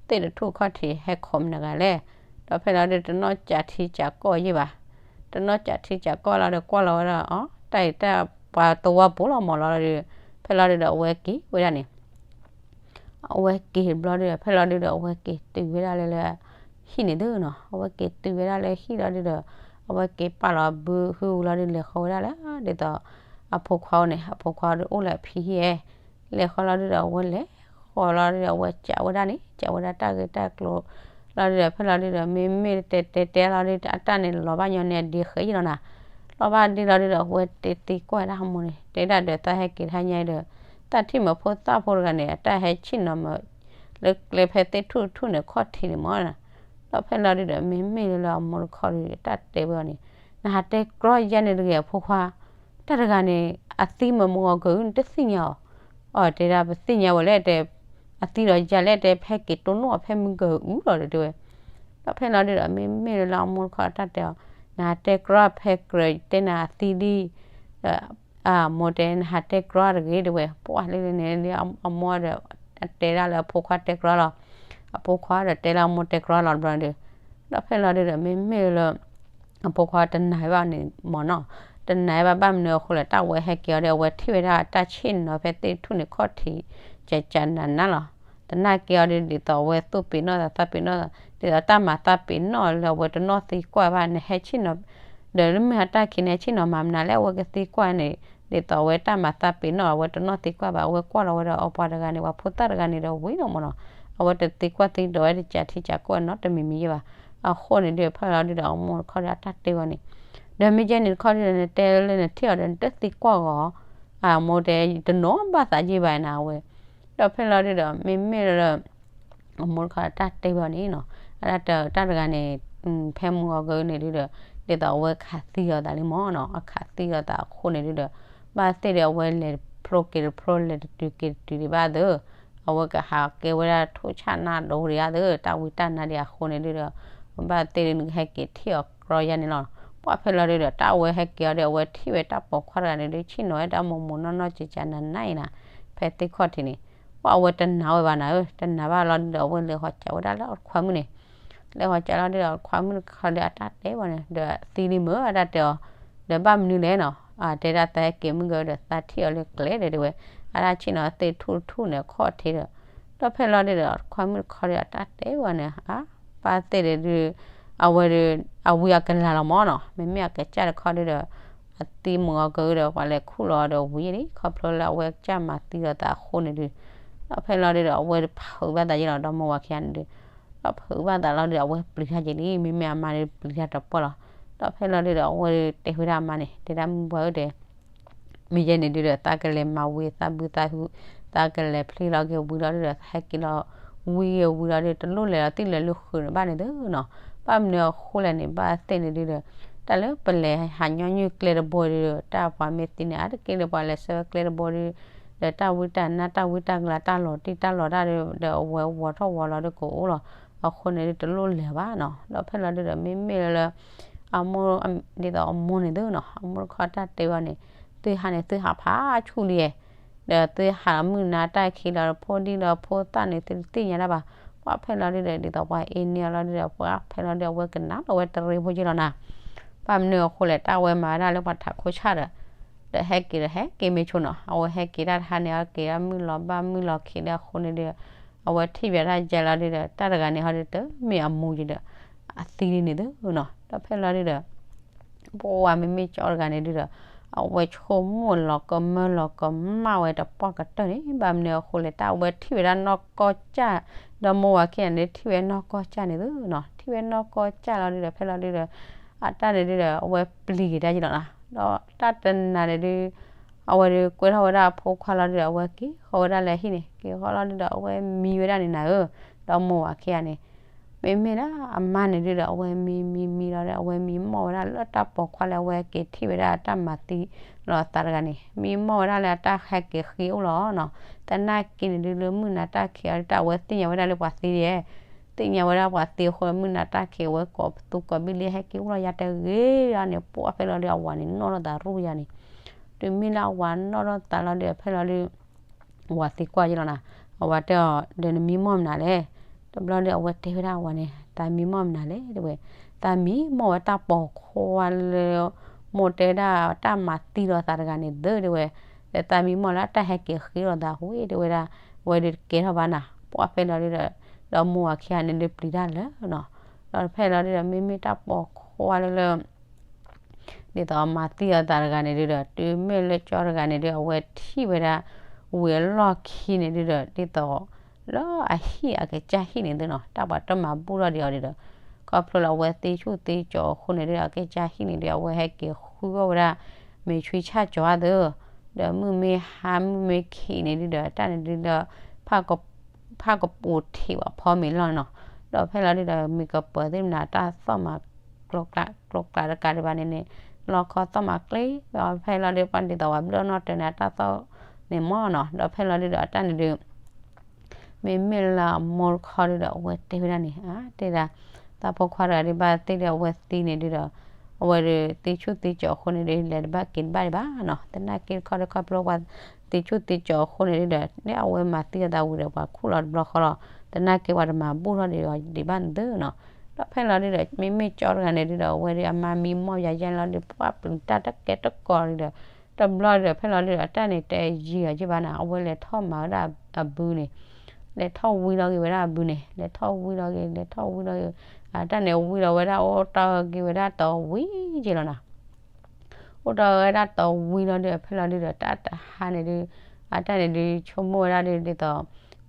သ့ၣ်တထူၣ်ခီၣ်ထံးဟဲခိးမနုၤဂၤလဲၣ်, ဒီးဖဲလီၤဒုးတနီၣ်ကးထံကးကီၢ်ယဲဘၣ်, တနီၣ်ကးထံကးကီၢ်လီၤဒီးကွၢ်လီၤဝဲဒၣ်အီၤ တၢ်အံၤတၢ်ပှၤသဝီပူၤလီၤမၢ်လီၤဒုး, ဖဲလီၤဒုးဒီးအဝဲက့ၤဝဲဒၣ်န့ၣ် အဝဲက့ၤတဘျီဒုဒီး ဖဲလီၤဒုဒီး အဝဲက့ၤတုၤဝဲဒၣ်လၢလၢ ဟံၣ်န့ၣ်သုနီၤ, အဝဲက့ၤတုၤဝဲဒၣ်လၢဟံၣ်လီၤဒုဒီး အဝဲက့ၤပာ်လီၤဘုဟုဝံၤလီၤဒု လဲၤဃီဝဲဒၣ်လၢ ဒ်သိး အဖိခွါအိၣ်န့ၣ် အဖိခွါဒုအိၣ်လၢအဖံဟံၣ်ဧဲ, လဲၤဃီလီၤဒုဒီး အဝဲလဲၤဃီလီၤဒုဒီး အဝဲကးဝဲဒၣ်န့ၣ် ကးဝဲဒၣ်တၢ်ဂ့ၢ်တၢ်ကျိၤလီၤဒုဒီး ဖဲလီၤဒုဒီး မ့မ့ၢ်တဲတဲတဲလီၤဒု အတၢ်န့ၣ်လီၤဘၣ်ညီန့ၣ် အဒ့ဃဲယံၤလီၤနၤ, လီၤဘၣ်ဒ့လီၤဒုဒီး အဝဲတဲသံကွၢ်ဒၣ်အမိၢ်န့ၣ် တဲဒၣ်ဒီးသးဟဲက့ၤတဟါညါဒီး သးထံၣ်မ့ၢ်ဖိသၣ်ဖိတဂၤန့ၣ် အတၢ်ဟဲဆ့ၣ်နီၤမ့ၢ် လၢကျဲဖဲသ့ၣ်ထူၣ်ထူၣ်န့ၣ်ခီၣ်ထံးန့ၣ်မ့ၢ်, ဒီးဖဲလီၤဒုဒီး မ့မ့ၢ်လၢအမိၢ်တခီဒုဒီး တၢ်တဲဝဲအီၤန့ၣ် နဟးတဲကြီယဲန့ၣ်တဂ့ၤအဖိခွါ, တၢ်တဂၤန့ၣ် အသံမ့ၢ်မုၢ်ဂီၤကၢၤ နတသ့ၣ်ညါအီၤ, အီၤတဲဒၣ်ပသ့ၣ်ညါဝဲလဲၣ်တဲ အသံဒီးယၤလဲၣ်တဲ ဖဲက့ၤတိၢ်နီၣ်အီၤဖဲမုၢ်ကၢၤအူလီၤဒီးတဲဝဲ, ဒီးဖဲလီၤဒုဒီး မ့မ့ၢ်လၢအမိၢ်တခီတၢ်တဲအီၤ, နဟးတဲကြီဖဲကြၢးတဲနၤအသံဒ် ဒီး အမိၢ်တဲ နဟးတဲကြီတဂ့ၤတဲဝဲ ပှၢ်လၢန့ၣ် အမိၢ်ဒီး တဲဒၣ်လၢအဖိခွါတဲကြီလီၤ, အဖိခွါဒီးတဲလၢအမိၢ်တဲကြီလီၤတဘျီဒီး, ဒီးဖဲလီၤဒုဒီး မ့မ့ၢ်လၢ အဖိခွါတနာ်ဘၣ်န့ၣ်မ့ၢ်နီၤ, တနာ်ဘၣ်ဘၣ်မနုၤအဃိလဲၣ် တၢ်ဝဲဟဲက့ၤအီၤဒီး အဝဲထံၣ်ဝဲဒၣ်တၢ်ဆ့ၣ်နီၤဖဲသ့ၣ်ထူၣ်န့ၣ်ခီၣ်ထံး ကကနးနးလီၤ, တနာ်က့ၤအီၤဒု ဒ်သိးအဝဲသူၣ်ပ့ၤနီၣ်သးသးပ့ၤနီၣ်သး ဒ်သိးတၢ်မၤသးပ့ၤနီၣ်လၢအဝဲတနီၣ်သံကွၢ်ဘၣ် နဟဲဆ့ၣ်နီၤ ဒီးလၢမုၢ်ဟါတၢ်ခံးန့ၣ် ဆ့ၣ်နီၤမၤမနုၤလဲၣ် အဝဲကသံကွၢ်န့ၣ် ဒ်သိးအဝဲတၢ်မၤသးပ့ၤနီၣ် အဝဲတနီၣ်သံကွၢ်ဘၣ် အဝဲကွၢ်လီၤဝဲဒီးအပှၤတဂၤန့ၣ် ပှၤဖိသၣ်တဂၤန့ၣ်ဒီးဝံၤလီၤမ့ၢ်နီၤ, အဝဲတသံကွၢ်သံဒိးဝဲတကးထံကးကီၢ်နီတမံၤမံၤယဲဘၣ်, အဃိန့ၣ်ဒုး ဖဲလီၤဒုဒီးအမိၢ်တခီဒီးအတၢ်တဲဝဲန့ၣ်, ဒီးမ့ၢ်ကဲန့ၣ်တခီဒုဒီး နတဲလၢနထံၣ်အီၤဒီး နတသံကွၢ်ဂီၤ, အမိၢ်တဲ ယတနီၣ်ဘၣ်သးယဲဘၣ်နၤဝဲ ဒီးဖဲလီၤဒုဒီး မ့မ့ၢ်လၢ အမိၢ်တခီတၢ်တဲဝဲအီၤန့ၣ်နီၤ, အတၢ်တဂၤန့ၣ် ဖဲမုၢ်ဂီၤကန့ၣ်ဒုဒီး ဒ်သိးအဝဲခးသံအီၤသးလံမၢ်နီၤ, အခးသံအီၤသးအဃိန့ၣ်ဒုဒီး ဘၣ်သ့ၣ်ဒီးအဝဲလဲၤတဖျိက့ၤတဖျိ လဲၤတတုၤက့ၤတတုၤဒံးဘၣ်သၢ အဝဲကဟးကဲဝဲဒၣ်ထိၣ်ဆၣ်နၢ်ဒိဒံးဧါသၢ တၢ်ဝံတၢ်နါဒံးအဃိန့ၣ်ဒုဒီး ဘၣ်သ့ၣ်ဒုနကဟဲက့ၤထံၣ်အီၤကြီယါန့ၣ်လီၤ. ပှၢ်ဖဲလီၤဒုဒီး တၢ်အဝဲဟဲက့ၤအီၤဒီး အဝဲထံၣ်ဝဲတၢ်ပိာ်ခွါတဂၤန့ၣ်ဒု ဆ့ၣ်နီၤဝဲတၢ်မိၢ်မိၢ်နီၢ်နီၢ်ကကနၤနၤအံၤနၤ, ဖဲသ့ၣ်ခီၣ်ထံးန့ၣ် ပှၢ်အဝဲတနာ်ဝဲဘၣ်နၤဧၢ, တနာ်ဘၣ်လီၤဒုဒီး အဝဲလဲၤဟီကးဝဲဒၣ်လၢအခွါမုၣ်န့ၣ် လဲၤဟီကးလီၤဒုဒီး အခွါမုၣ်တခီဒီးအတၢ်တဲဝဲန့ၣ် ဒီးသံလံမၢအတၢ်တဲအီၤ, ဒီးဘၣ်မနုၤလဲၣ်နီၤ, တဲဒၣ်သးဟဲက့ၤမုၢ်ဂီၤဒီးသးထံၣ်အီၤလၢကျဲဒီးတဲဝဲ, အတၢ်ဆ့ၣ်နီၤသ့ၣ်ထူၣ်တထူၣ်န့ၣ်ခီၣ်ထံးဒီး, ဒီးဖဲလီၤဒုဒီး အခွါမုၣ်တခီဒီးအတၢ်တဲဝဲန့ၣ် အါ, ဘၣ်သ့ၣ်ဒီးဒု အဝဲဒီး အဝံအကလၤလီၤမၢ်နီၤ, မ့မ့ၢ်အကစၢ်တခီဒုဒီး အသံမုၢ်ဂီၤကဒီး ပှၤလဲၤခူၣ်လီၤဒီးဝံၤလံ ခီဖျိလၢအဝဲကစၢ်မၤသံဒီးသးအဃိန့ၣ်ဒု, ဒီးဖဲလီၤဒုဒီး အဝဲတဖုးဘၣ်သးယဲလီၤ ဒီမါဝၤခံဂၤန့ၣ်ဒု, ဒီးဖုးဘၣ်သးလီၤဒုဒီး အဝဲပျံၤတၢ်က့ၤလံ မ့မ့ၢ်အမါဒုပျံၤတၢ်တပှၢ်လီၤ, ဒီးဖဲလီၤဒုဒီး အဝဲတဲဝဲဒၣ်အမါန့ၣ် တဲဒၣ်မုၢ်ပှၢ်ဧၢတဲ မ့ၢ်ယဲန့ၣ်ဒုဒီး သးကလဲၤမၤဝံၤသးဘုသးဟု, သးကလဲၤဖျ့လီၤက့ၤဝံၤလီၤဒုဒီး သးဟဲက့ၤလီၤဝံၤက့ၤဝံၤလီၤဒု တလိၣ်လဲၤလီၤတံၢ်လၢလၢဃုာ်န့ၣ်ဘၣ်န့ၣ်သုနီၤ, ဘၣ်မနုၤအဃိလဲၣ်န့ၣ် ဘၣ်သ့ၣ်န့ၣ်ဒုဒီး တၢ်လၢပလဲၤဟးညီနုၢ်ကျဲတဘိဒုဒီး တၢ်ပှၤမ့ၢ်သံန့ၣ် အါတက့ၢ်ဒီးပှၤလဲၤဆှၢဝဲကျဲတဘိဒု ဒီးတၢ်ဝံတၢ်နါတၢ်ဝံတၢ်ကလၤတၢ်လီၤတံၢ်တၢ်လီၤတၢ်ဒုဒီး အဝဲဝီၤထီၣ်ဝီၤလီၤဒုကအိၣ်လီၤ, အဃိန့ၣ်ဒုတလိၣ်လဲၤဘၣ်နီၤ, ဒီးဖဲလီၤဒုဒီး မ့မ့ၢ်လၢ အမိၢ် ဒ်သိးအမိၢ်န့ၣ်သုနီၤ အမိၢ်တခီတၢ်တဲဝဲန့ၣ် သုဟးန့ၣ်သုဟးဖးဆူၣ်လံ, ဒီးသုဟးမုၢ်နၤတၢ်ခံးလီၤ ဖိဒံလီၤဖိသၣ်န့ၣ် သုတသ့ၣ်ညါတၢ်ဘၣ်, ပှၢ်ဖဲလီၤဒုဒီး ဒ်သိးပှၤအ့န့ၢ်အီၤလီၤဒုဒီး ပှၢ်ဖဲလီၤဒုဒီး အဝဲကနၣ်လီၤဝဲတရံးဖိက့လီၤနၤ, ဘၣ်မနုၤအဃိလဲၣ် တၢ်ဝဲမၤဝဲဒၣ်လၢပှၤထးခိၣ်ဆၣ်ဒီး ဒီးဟဲက့ၤဒီးဟဲက့ၤမ့ၢ်ဆိနီၤ အဝဲဟဲက့ၤတၢ်တဟါန့ၣ် အက့ၤဒၣ်မုၢ်လီၤဘၣ်မုၢ်လီၤခံးလၢအဃိန့ၣ်ဒု အဝဲထံၣ်ဘၣ်တၢ်ယဲလီၤဒုဒီး တၢ်တဂၤန့ၣ်ဟီဒုတမ့ၢ်အမိၢ်က့ဒီး အသံလံန့ၣ်သုနီၤ, ဒီးဖဲလီၤဒုဒီး ပှၢ်မ့မ့ၢ်ကၠီတဂၤန့ၣ်ဒုဒီး အဝဲဆိကမိၣ်လီၤကမၢလီၤကမၣ်ဝဲတပှၢ်ကတၢၢ်န့ၣ် ဘၣ်မနုၤအဃိလဲၣ် တၢ်အဝဲထံၣ်ဝဲဒၣ်နီၢ်ကီၢ်ကၢ်, ဒီးမိၢ်ဝၤခံဂၤန့ၣ် ထံၣ်ဝဲနီၢ်ကီၢ်ကၢ်န့ၣ်သုနီၤ ထံၣ်ဝဲနီၢ်ကီၢ်ကၢ်လီၤဒုဒီး ဖဲလီၤဒုဒီး အတၢ်န့ၣ်ဒုဒီး အဝဲပျံၤက့ၤတၢ်ယဲလီၤနီၤ, ဒီးတၢ်တနၤန့ၣ်ဒု အဝဲဒုကွဲထီၣ်ဝဲဒၣ်အဖိခွါလီၤဒုဒီး အဝဲက့ၤဃီဝဲဒၣ်လၢဟံၣ်န့ၣ် က့ၤဃီလီၤဒုဒီး အဝဲမံဝဲဒၣ်န့ၣ်နၤဧၢ, ဒီးမိၢ်ဝၤခံဂၤန့ၣ် မ့မ့ၢ်ဒၣ်အမါန့ၣ်ဒုဒီး အဝဲမံမံမံလီၤဒီး အဝဲမံမီၢ်ဝဲဒၣ်လၢတၢ်ပိာ်ခွါလၢအဝဲက့ၤထံၣ်ဝဲဒၣ်တၢ်မၤသံလီၤသးတဂၤန့ၣ် မံမီၢ်ဝဲဒၣ်လၢအတၢ်ဟဲက့ၤဃ့အိၣ်လီၤနီၤ, သနာ်က့န့ၣ်ဒုလၢမုၢ်နၤတၢ်ခံးအီၤဒု တၢ်အဝဲသ့ၣ်ညါဝဲဒၣ်လၢပှၤသံဒ် သ့ၣ်ညါဝဲဒၣ်ပှၤသံအဃိ မုၢ်နၤတၢ်ခံးအဝဲကိးပသူကိးဘ့ၣ်လံ ဟဲက့ၤအိၣ်လီၤယၤတဂ့ၤယၤန့ၣ် ပှၢ်ဖဲလီၤဒု အဝၤန့ၣ်နီၣ်ထီၣ်သးရူၢ်ယၤန့ၣ်, တုၤမ့ၢ်လၢအဝၤနီၣ်ထီၣ်သးလီၤဒု ဖဲလီၤဒု ဝၤသံကွၢ်ယဲလီၤနၤ, အဝၤတဲအီၤ ဒီးနမံမီၢ်မနုၤလဲၣ်, တဘျီဒု အဝဲတဲဝဲဒၣ်အဝၤန့ၣ် သးမံမီၢ်မနုၤလဲၣ် တဲဝဲ, သးမံမီၢ်ဝဲတၢ်ပိာ်ခွါလၢ မိၢ်တဲဒၣ်တၢ်မၤသံလီၤသးတဂၤန့ၣ်သၢ တဲဝဲ, ဒီးသးမံမီၢ်လၢတၢ်ဟဲက့ၤဃ့လီၤသးဝံၤ တဲဝဲဒၣ်, အဝဲဒုတကဲထီၣ်ဘၣ်နၤ, ပှၢ်ဖဲလီၤဒုဒီး ဒီးမိၢ်ဝၤခံဂၤန့ၣ်ဒုပျံၤတၢ်လၢာ်နီၤ, ဒီးဖဲလီၤဒုဒီး မ့မ့ၢ်တၢ်ပိာ်ခွါလၢလၢ ဒ်သိးအမၤသံအသးတဂၤန့ၣ်ဒုဒီး တုၤမ့ၢ်လၢကၠီတဂၤန့ၣ်ဒု အဝဲထံၣ်ဝဲဒၣ် ဝံၤအလီၢ်ခံန့ၣ်ဒုဒီး ဒ်သိး လၢအဟံၣ်အကစၢ်ဟံၣ်န့ၣ်သုနီၤ တၢ်ပှၤတမၤဘူၣ်ထီၣ်ဒံးအီၤဒုဒီး ခီဖျိလၢအဝဲသ့ဆူၣ်သ့ကၠီၤအဃိန့ၣ်ဒုဒီး အကစၢ်ဟံၣ်န့ၣ်ဒု အဝဲဟဲက့ၤဃုအီၣ်ဝဲဒၣ် မ့ၢ်ဆွံဆၣ်ကၠီၤအသၢ ဒီးမုၢ်မ့ၢ်ဟါမုၢ်မ့ၢ်ခံးန့ၣ်ဒုဒီး တၢ်န့ၣ်ဒုဒီး ဖၣ်ကပူၤထံးဝဲဖီမ့ၤလီၤနီၤ, ဒီးဖဲလီၤဒုဒီး မ့ၢ်ကပၢၤသ့ၣ်မနုၤ တၢ်သီၣ်မၤ ကျိကျးတကးဒံးဘၣ်န့ၣ်န့ၣ် လီခီသီၣ်မၤကျ့ ဒီးဖဲလီၤဒု ပှၤဒ်သိးဝဲဘျၢၣ်နီၣ်တၢၤန့ၣ် အတၢ်သီၣ်န့ၣ်မ့ၢ်နီၤ ဒီးဖဲလီၤဒုဒီးအတၢ်န့ၣ်ဒု မ့မ့ၢ်လၢအမိၢ်တခီဒုဒီး အဝဲတဲဝဲဒၣ်န့ၣ် အါ တဲဒၣ် သးဖိခွါတဂၤဒုဘၣ်သ့ၣ်ဒီးအဝဲသံန့ၣ်ဒုဒီး အဝဲဒုးသ့ဆူၣ်သ့ကၠီၤအဃိန့ၣ်ဒုး လဲၤတဘၣ်က့ၤတဘၣ်ဒံးဘၣ်နီၤ သနာ်က့တခီဒုခီဖျိပှၤသ့ဆူၣ်သ့ကၠီၤအဃိန့ၣ်ဒုဒီး လၢအဝဲမၤသံအသးဝံၤဒီး ပှၤခူၣ်လီၤတဘျီဃီလီၤ သနာ်က့ပှၤတမၤဘူၣ်ထီၣ်ဒံးအီၤဒံးဘၣ်န့ၣ်သုနီၤ ဒီးဖဲလီၤဒုဒီး မ့မ့ၢ်ကၠီတဂၤန့ၣ်ဒုဒီး အဝဲဒုးအမါမံမီၢ်ယၤယဲလီၤဒုး ပှၢ်ပျံၤတၢ်တကဲတကိးဒုဒီး တဘျီဒီး ဖဲလီၤဒုဒီး အတၢ်န့ၣ်တယံာ်အီၤယဲၢ်ဘၣ်နၤ အဝဲလဲၤထီၣ်မၤဝဲဒၣ်အဘုန့ၣ် လဲၤထီၣ်ဝံလီၤက့ၤဝဲဒၣ်အဘုန့ၣ် လဲၤထီၣ်ဝံလီၤက့ၤ လဲၤထီၣ်ဝံလီၤက့ၤ အတၢ်န့ၣ်ဝံလီၤဝဲဒၣ်အိၣ်တီၢ်က့ၤဝဲဒၣ်တီၤဝံၤက့ၤလီၤနၤ အိၣ်တီၢ်ဝဲဒၣ်တီၤဝံလီၤဒုး ဖဲလီၤဒုဒီး တၢ်တဟါန့ၣ်ဒု အတၢ်န့ၣ်ဒု ဆိကမိၣ်ဝဲဒၣ်ဒု ဒ်သိး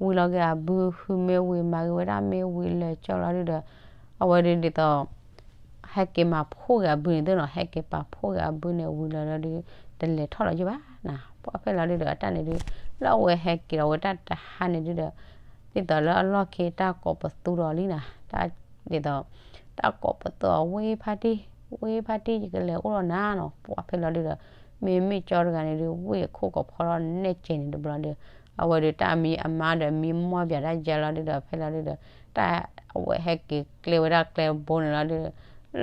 ဝံလီၤက့ၤအဘု ဟုမ့ၢ်ဝံၤမၤက့ၤဝဲဒၣ်မ့ၢ်ဝံၤလၢာ်ကၠီလီၤဒုဒီး အဝဲဒု ဒ်သိး ဟဲက့ၤမၤဖှိၣ်က့ၤအဘုန့ၣ်သုနီၤ ဟဲက့ၤပာ်ဖှိၣ်က့ၤအဘုန့ၣ်ဝံၤလီၤဒီး တလဲၤထီၣ်လီၤယုၢ်ဘၣ်နၤ ပှၤဖဲလီၤဒုဒီး အတၢ်န့ၣ်ဒု လၢအဝဲဟဲက့ၤဒီး အဝဲတၢ်တဟါန့ၣ်ဒုဒီး ဒ်သိးလၢအလီၢ်ခံတၢ်ကိးပသူဒီးလံနီၤ, တၢ်ဒ်သိး တၢ်ကိးပသူအီၤ ဝ့ၢ်ဖါတံၢ်, ဝ့ၢ်ဖါတံၢ် ယကလဲၤအိၣ်ဒီးနၤနီၤ. ပှၤဖဲလီၤဒုဒီး မ့မ့ၢ်ကၠီတဂၤန့ၣ်ဒု ဝ့ၢ်အခိၣ်ကဖီထီၣ်နဲၣ်ကဲန့ၣ်တဘျီဒီး အဝဲဒုတၢ်မံအမါဒီး မံမီၢ်ပၠးတၢ်ယါလီၤဒုဒီး ဖဲလီၤဒုဒီး တၢ်အဝဲဟဲက့ၤကျဲဝဲဒၣ်ကျဲဘိန့ၣ်လီၤဒုဒီး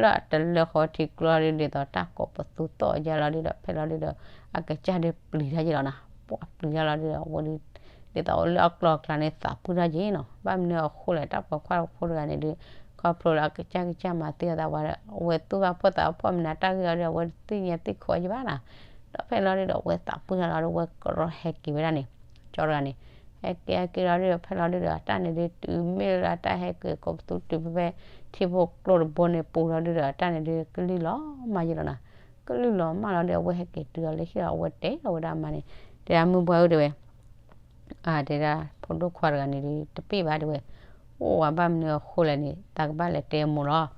လၢတလၢဃီထံကျိလီၤဒု ဒ်သိးတၢ်ကိးပသူသီၣ်ယါလီၤဒုဒီး ဖဲလီၤဒုဒီး အကစၢ်ဒုပျံၤတၢ်ယါလီၤနီၤ. ပှၤပျံၤတၢ်လီၤဒုဒီး အဝဲဒု ဒ်သိးလၢအကျိၤအကျဲန့ၣ် သးပှၢ်တၢ်ယါနီၤ. ဘၣ်မနုၤအဃိလဲၣ် တၢ်ပိာ်ခွါဖိတဂၤန့ၣ်ဒု ခီဖျိလၢအကစၢ်ကစၢ်မၤသံအသးဝဲဒီး အဝဲသူၣ်ဘၣ်ဖှီၣ်သးဖှီၣ် မနုၤတၢ်ဂ့ၢ်အီၤဒီး အဝဲတသ့ၣ်ညါသ့ၣ်ခိးယါဘၣ်နီၤ. ဒီးဖဲလီၤဒုဒီး အဝဲသးပှၢ်တၢ်လီၤဒီး အဝဲကရီၢ်ဟဲက့ၤဝဲဒၣ်န့ၣ် ကၠီတဂၤန့ၣ် ဟဲက့ၤဟဲက့ၤလီၤဒုဒီး ဖဲလီၤဒုဒီး အတၢ်န့ၣ်ဒု တုၤမ့ၢ်လၢအတၢ်ဟဲက့ၤကိးပသူတုၤဖဲ ထံဖိကျိတဘိန့ၣ်ပူၤလီၤဒုဒီး အတၢ်န့ၣ်ဒု ကလုၢ်လီၤမၢ်ယါလီၤနီၤ. ကလုၢ်လီၤမၢ်လီၤဒီး အဝဲဟဲက့ၤတုၤလီၤလၢဟံၣ်လီၤ အဝဲတဲလီၤဝဲဒၣ်အမါန့ၣ် တဲဒၣ် မုၢ်ပှၢ်ဧၢ တဲဝဲ တဲဒၣ် ဖိဒိၣ်ခွါတဂၤန့ၣ်ဒု တပ့ၢ်ဘၣ်တဲဝဲ, အိၣ်ဝဲဘၣ်မနုၤအဃိလဲၣ်န့ၣ် တၢ်ကဘၣ်လဲၤတဲအမိၢ်လီၤ.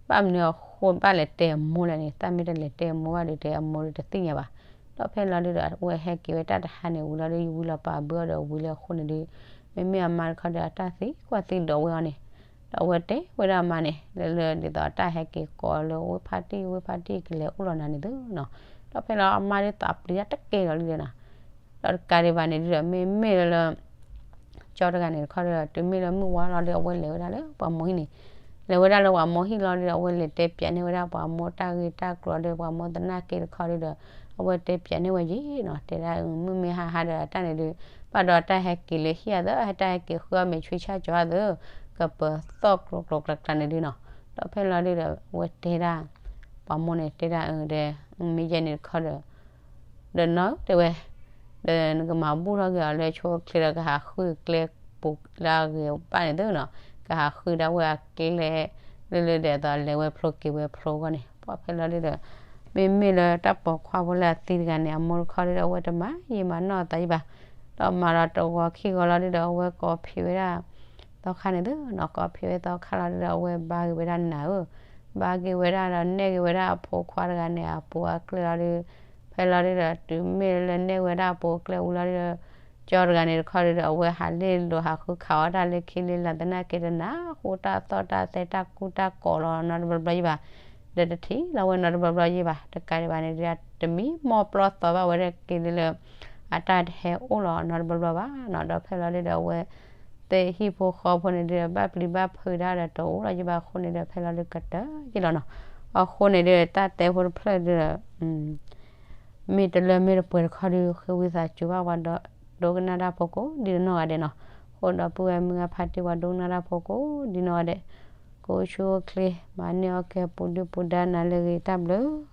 ဘၣ်မနုၤအဃိဘၣ်လဲၤတဲအမိၢ်လဲၣ်န့ၣ် တၢ်မ့ၢ်တလဲၤတဲအမိၢ်ဘၣ်ဒုတဲအမိၢ်ဒုတသ့ၣ်ညါဘၣ်. ဒီးဖဲလီၤဒုဒီး အဝဲဟဲက့ၤဝဲတၢ်တဟါန့ၣ်ဝံၤလီၤဒု ယဝံလီၤပာ်ဘုအီၤဒီးဝံၤလၢအဃိန့ၣ်ဒု မ့မ့ၢ်အမါတခီဒီး အတၢ်သံကွၢ်သံဒိးဝဲအီၤန့ၣ် ဒီးအဝဲတဲဝဲဒၣ်အမါန့ၣ် လၢလၢဒ်သိးအတၢ်ဟဲက့ၤကိးလၢ ဝ့ၢ်ဖါတံၢ် ဝ့ၢ်ဖါတံၢ် ကလဲၤအိၣ်လီၤနၤန့ၣ်သုနီၤ. ဒီးဖဲလီၤအမါဒုသးပျံၤတၢ်တကဲလီၤဒုဒီးနီၤ. ဒီးတကးဒံးဘၣ်န့ၣ်ဒုဒီး မ့မ့ၢ်လၢလၢ ကၠီတဂၤန့ၣ်တခီဒီး တုၤမ့ၢ်လၢမုၢ်ဝါလီၤဒီး အဝဲလဲၤဝဲဒၣ်လၢပှၤမိၢ်ဟံၣ်န့ၣ်, လဲၤဝဲဒၣ်လၢပှၤမိၢ်ဟံၣ်လီၤဒီး အဝဲလဲၤတဲပၠးန့ၢ်ဝဲဒၣ်ပှၤမိၢ်တၢ်ဂ့ၢ်တၢ်ကျိၤဒီး ပှၤမိၢ်သနာ်က့တခီဒုဒီး အဝဲတဲပၠးန့ၢ်ဝဲယံၤနီၤ, တဲဒၣ်မုၢ်မ့ၢ်ဟါဟါဒီး အတၢ်န့ၣ်ဒု ဘၣ်ဒီးအတၢ်ဟဲက့ၤလၢဟံၣ်အသး ဟဲတၢ်ဟဲက့ၤဃုအီၣ်မ့ၤဆွံဆၣ်ကၠီအသး ကပၢၤသီၣ်ကျိၤကျိၤကျါကျါန့ၣ်ဒုနီၤ. ဒီးဖဲလီၤဒုဒီး အဝဲတဲဒၣ် ပှၤမိၢ်န့ၣ်တဲဒၣ်အၢ ဒီး မ့ၢ်ယဲန့ၣ်တခီဒီး ဒီးနီၤတဲဝဲ, ဒီးနကမၤဘူၣ်ထီၣ်က့ၤအီၤလၢဆိအချ့ဒီး ကဟးဃုကျဲပူၤလၢအဂ့ၤဘၣ်န့ၣ်သုနီၤ, ကဟးဃုဒၣ်ဝဲအကျဲ လၢလၢဒဲးသိး လဲၤဝဲဖျိက့ၤဝဲဖျိအဂီၢ်န့ၣ် ပှၤဖဲလီၤဒုဒီး မ့မ့ၢ်လၢတၢ်ပိာ်ခွါဖိလၢအသံတဂၤန့ၣ် အမိၢ်တခီဒုဒီး အဝဲတမၤယံာ်မၤနီၢ်အသးယံၤဘၣ်, ဒီးမၤဒီးတဂီၤခံဂီၤလီၤဒုဒီး အဝဲကိးဖံးဝဲဒၣ် သီခါန့ၣ်သုနီၤ, ကိးဖံးဝဲသီခါလီၤဒုဒီး အဝဲဘါက့ၤဝဲဒၣ်နၤဧၢ, ဘါက့ၤဝဲဒၣ်ဒီးနဲၣ်က့ၤဝဲဒၣ်အဖိခွါတဂၤန့ၣ် အပူၤအကျဲလီၤဒု ဖဲလီၤဒုဒီး တုၤမ့ၢ်လၢနဲၣ်ဝဲဒၣ်အပူၤအကျဲဝံၤလီၤဒုဒီး ကၠီတဂၤန့ၣ်တခီဒုဒီး အဝဲဟးလ့လိာ်ဟးဃုခးအီၣ်တၢ်လၢခံလၢလၢ်သနာ်က့တနၢ်ဟူတၢ်သီၣ်တၢ်သဲတၢ်ကူတၢ်ကိးလီၤနီတဘျီဘျီယံၤဘၣ်, ဒီးတထံၣ်လီၤဝဲနီတဘျီဘျီယံၤဘၣ်, တကးဒံးဘၣ်န့ၣ်ဒုဒီး တမံမီၢ်ပျီသီဘၣ်ဝဲဒၣ်က့ၤလၢလၢ အတၢ်တဟဲအိၣ်လီၤနီတဘျီဘျီဘၣ်နီၤ, ဒီးဖဲလီၤဒုဒီးအဝဲ သ့ၣ်ဟံၣ်ဖိဃီဖိန့ၣ်ဒုဒီး ဘၣ်ပျံၤဘၣ်ဖုးဒၣ်ဒီးတအိၣ်လီၤယံၤဘၣ်အဃိန့ၣ်ဒီး ဖဲလီၤဒုကတၢၢ်ယံၤလီၤနီၤ, အဃိန့ၣ်ဒုဒီး တၢ်တဲဖိတဖျၢၣ်ဒုဒီး မ့ၢ်တလၢမ့ၢ်တပှဲၤတခီဒု ဃ့ဝံသးစူၤဘၣ်ပှၤဒိကနၣ်တၢ်ဖိကိးဒ်နီၢ်ဂၤဒဲးနီၤ, အဃိဒီပုၢ်ဝဲၢ်မုၢ်ဂၢ်ဖါတံၢ်ပှၤဒိကနၣ်တၢ်ဖိကိးဒ်နီၢ်ဂၤဒဲး, ကအိၣ်ဆူၣ်အိၣ်ချ့ မၤန့ၢ်အီၣ်ကဲပူၤဒုၣ်ပူၤဒါနၤလၢအဂ့ၤတၢ်ဘျုး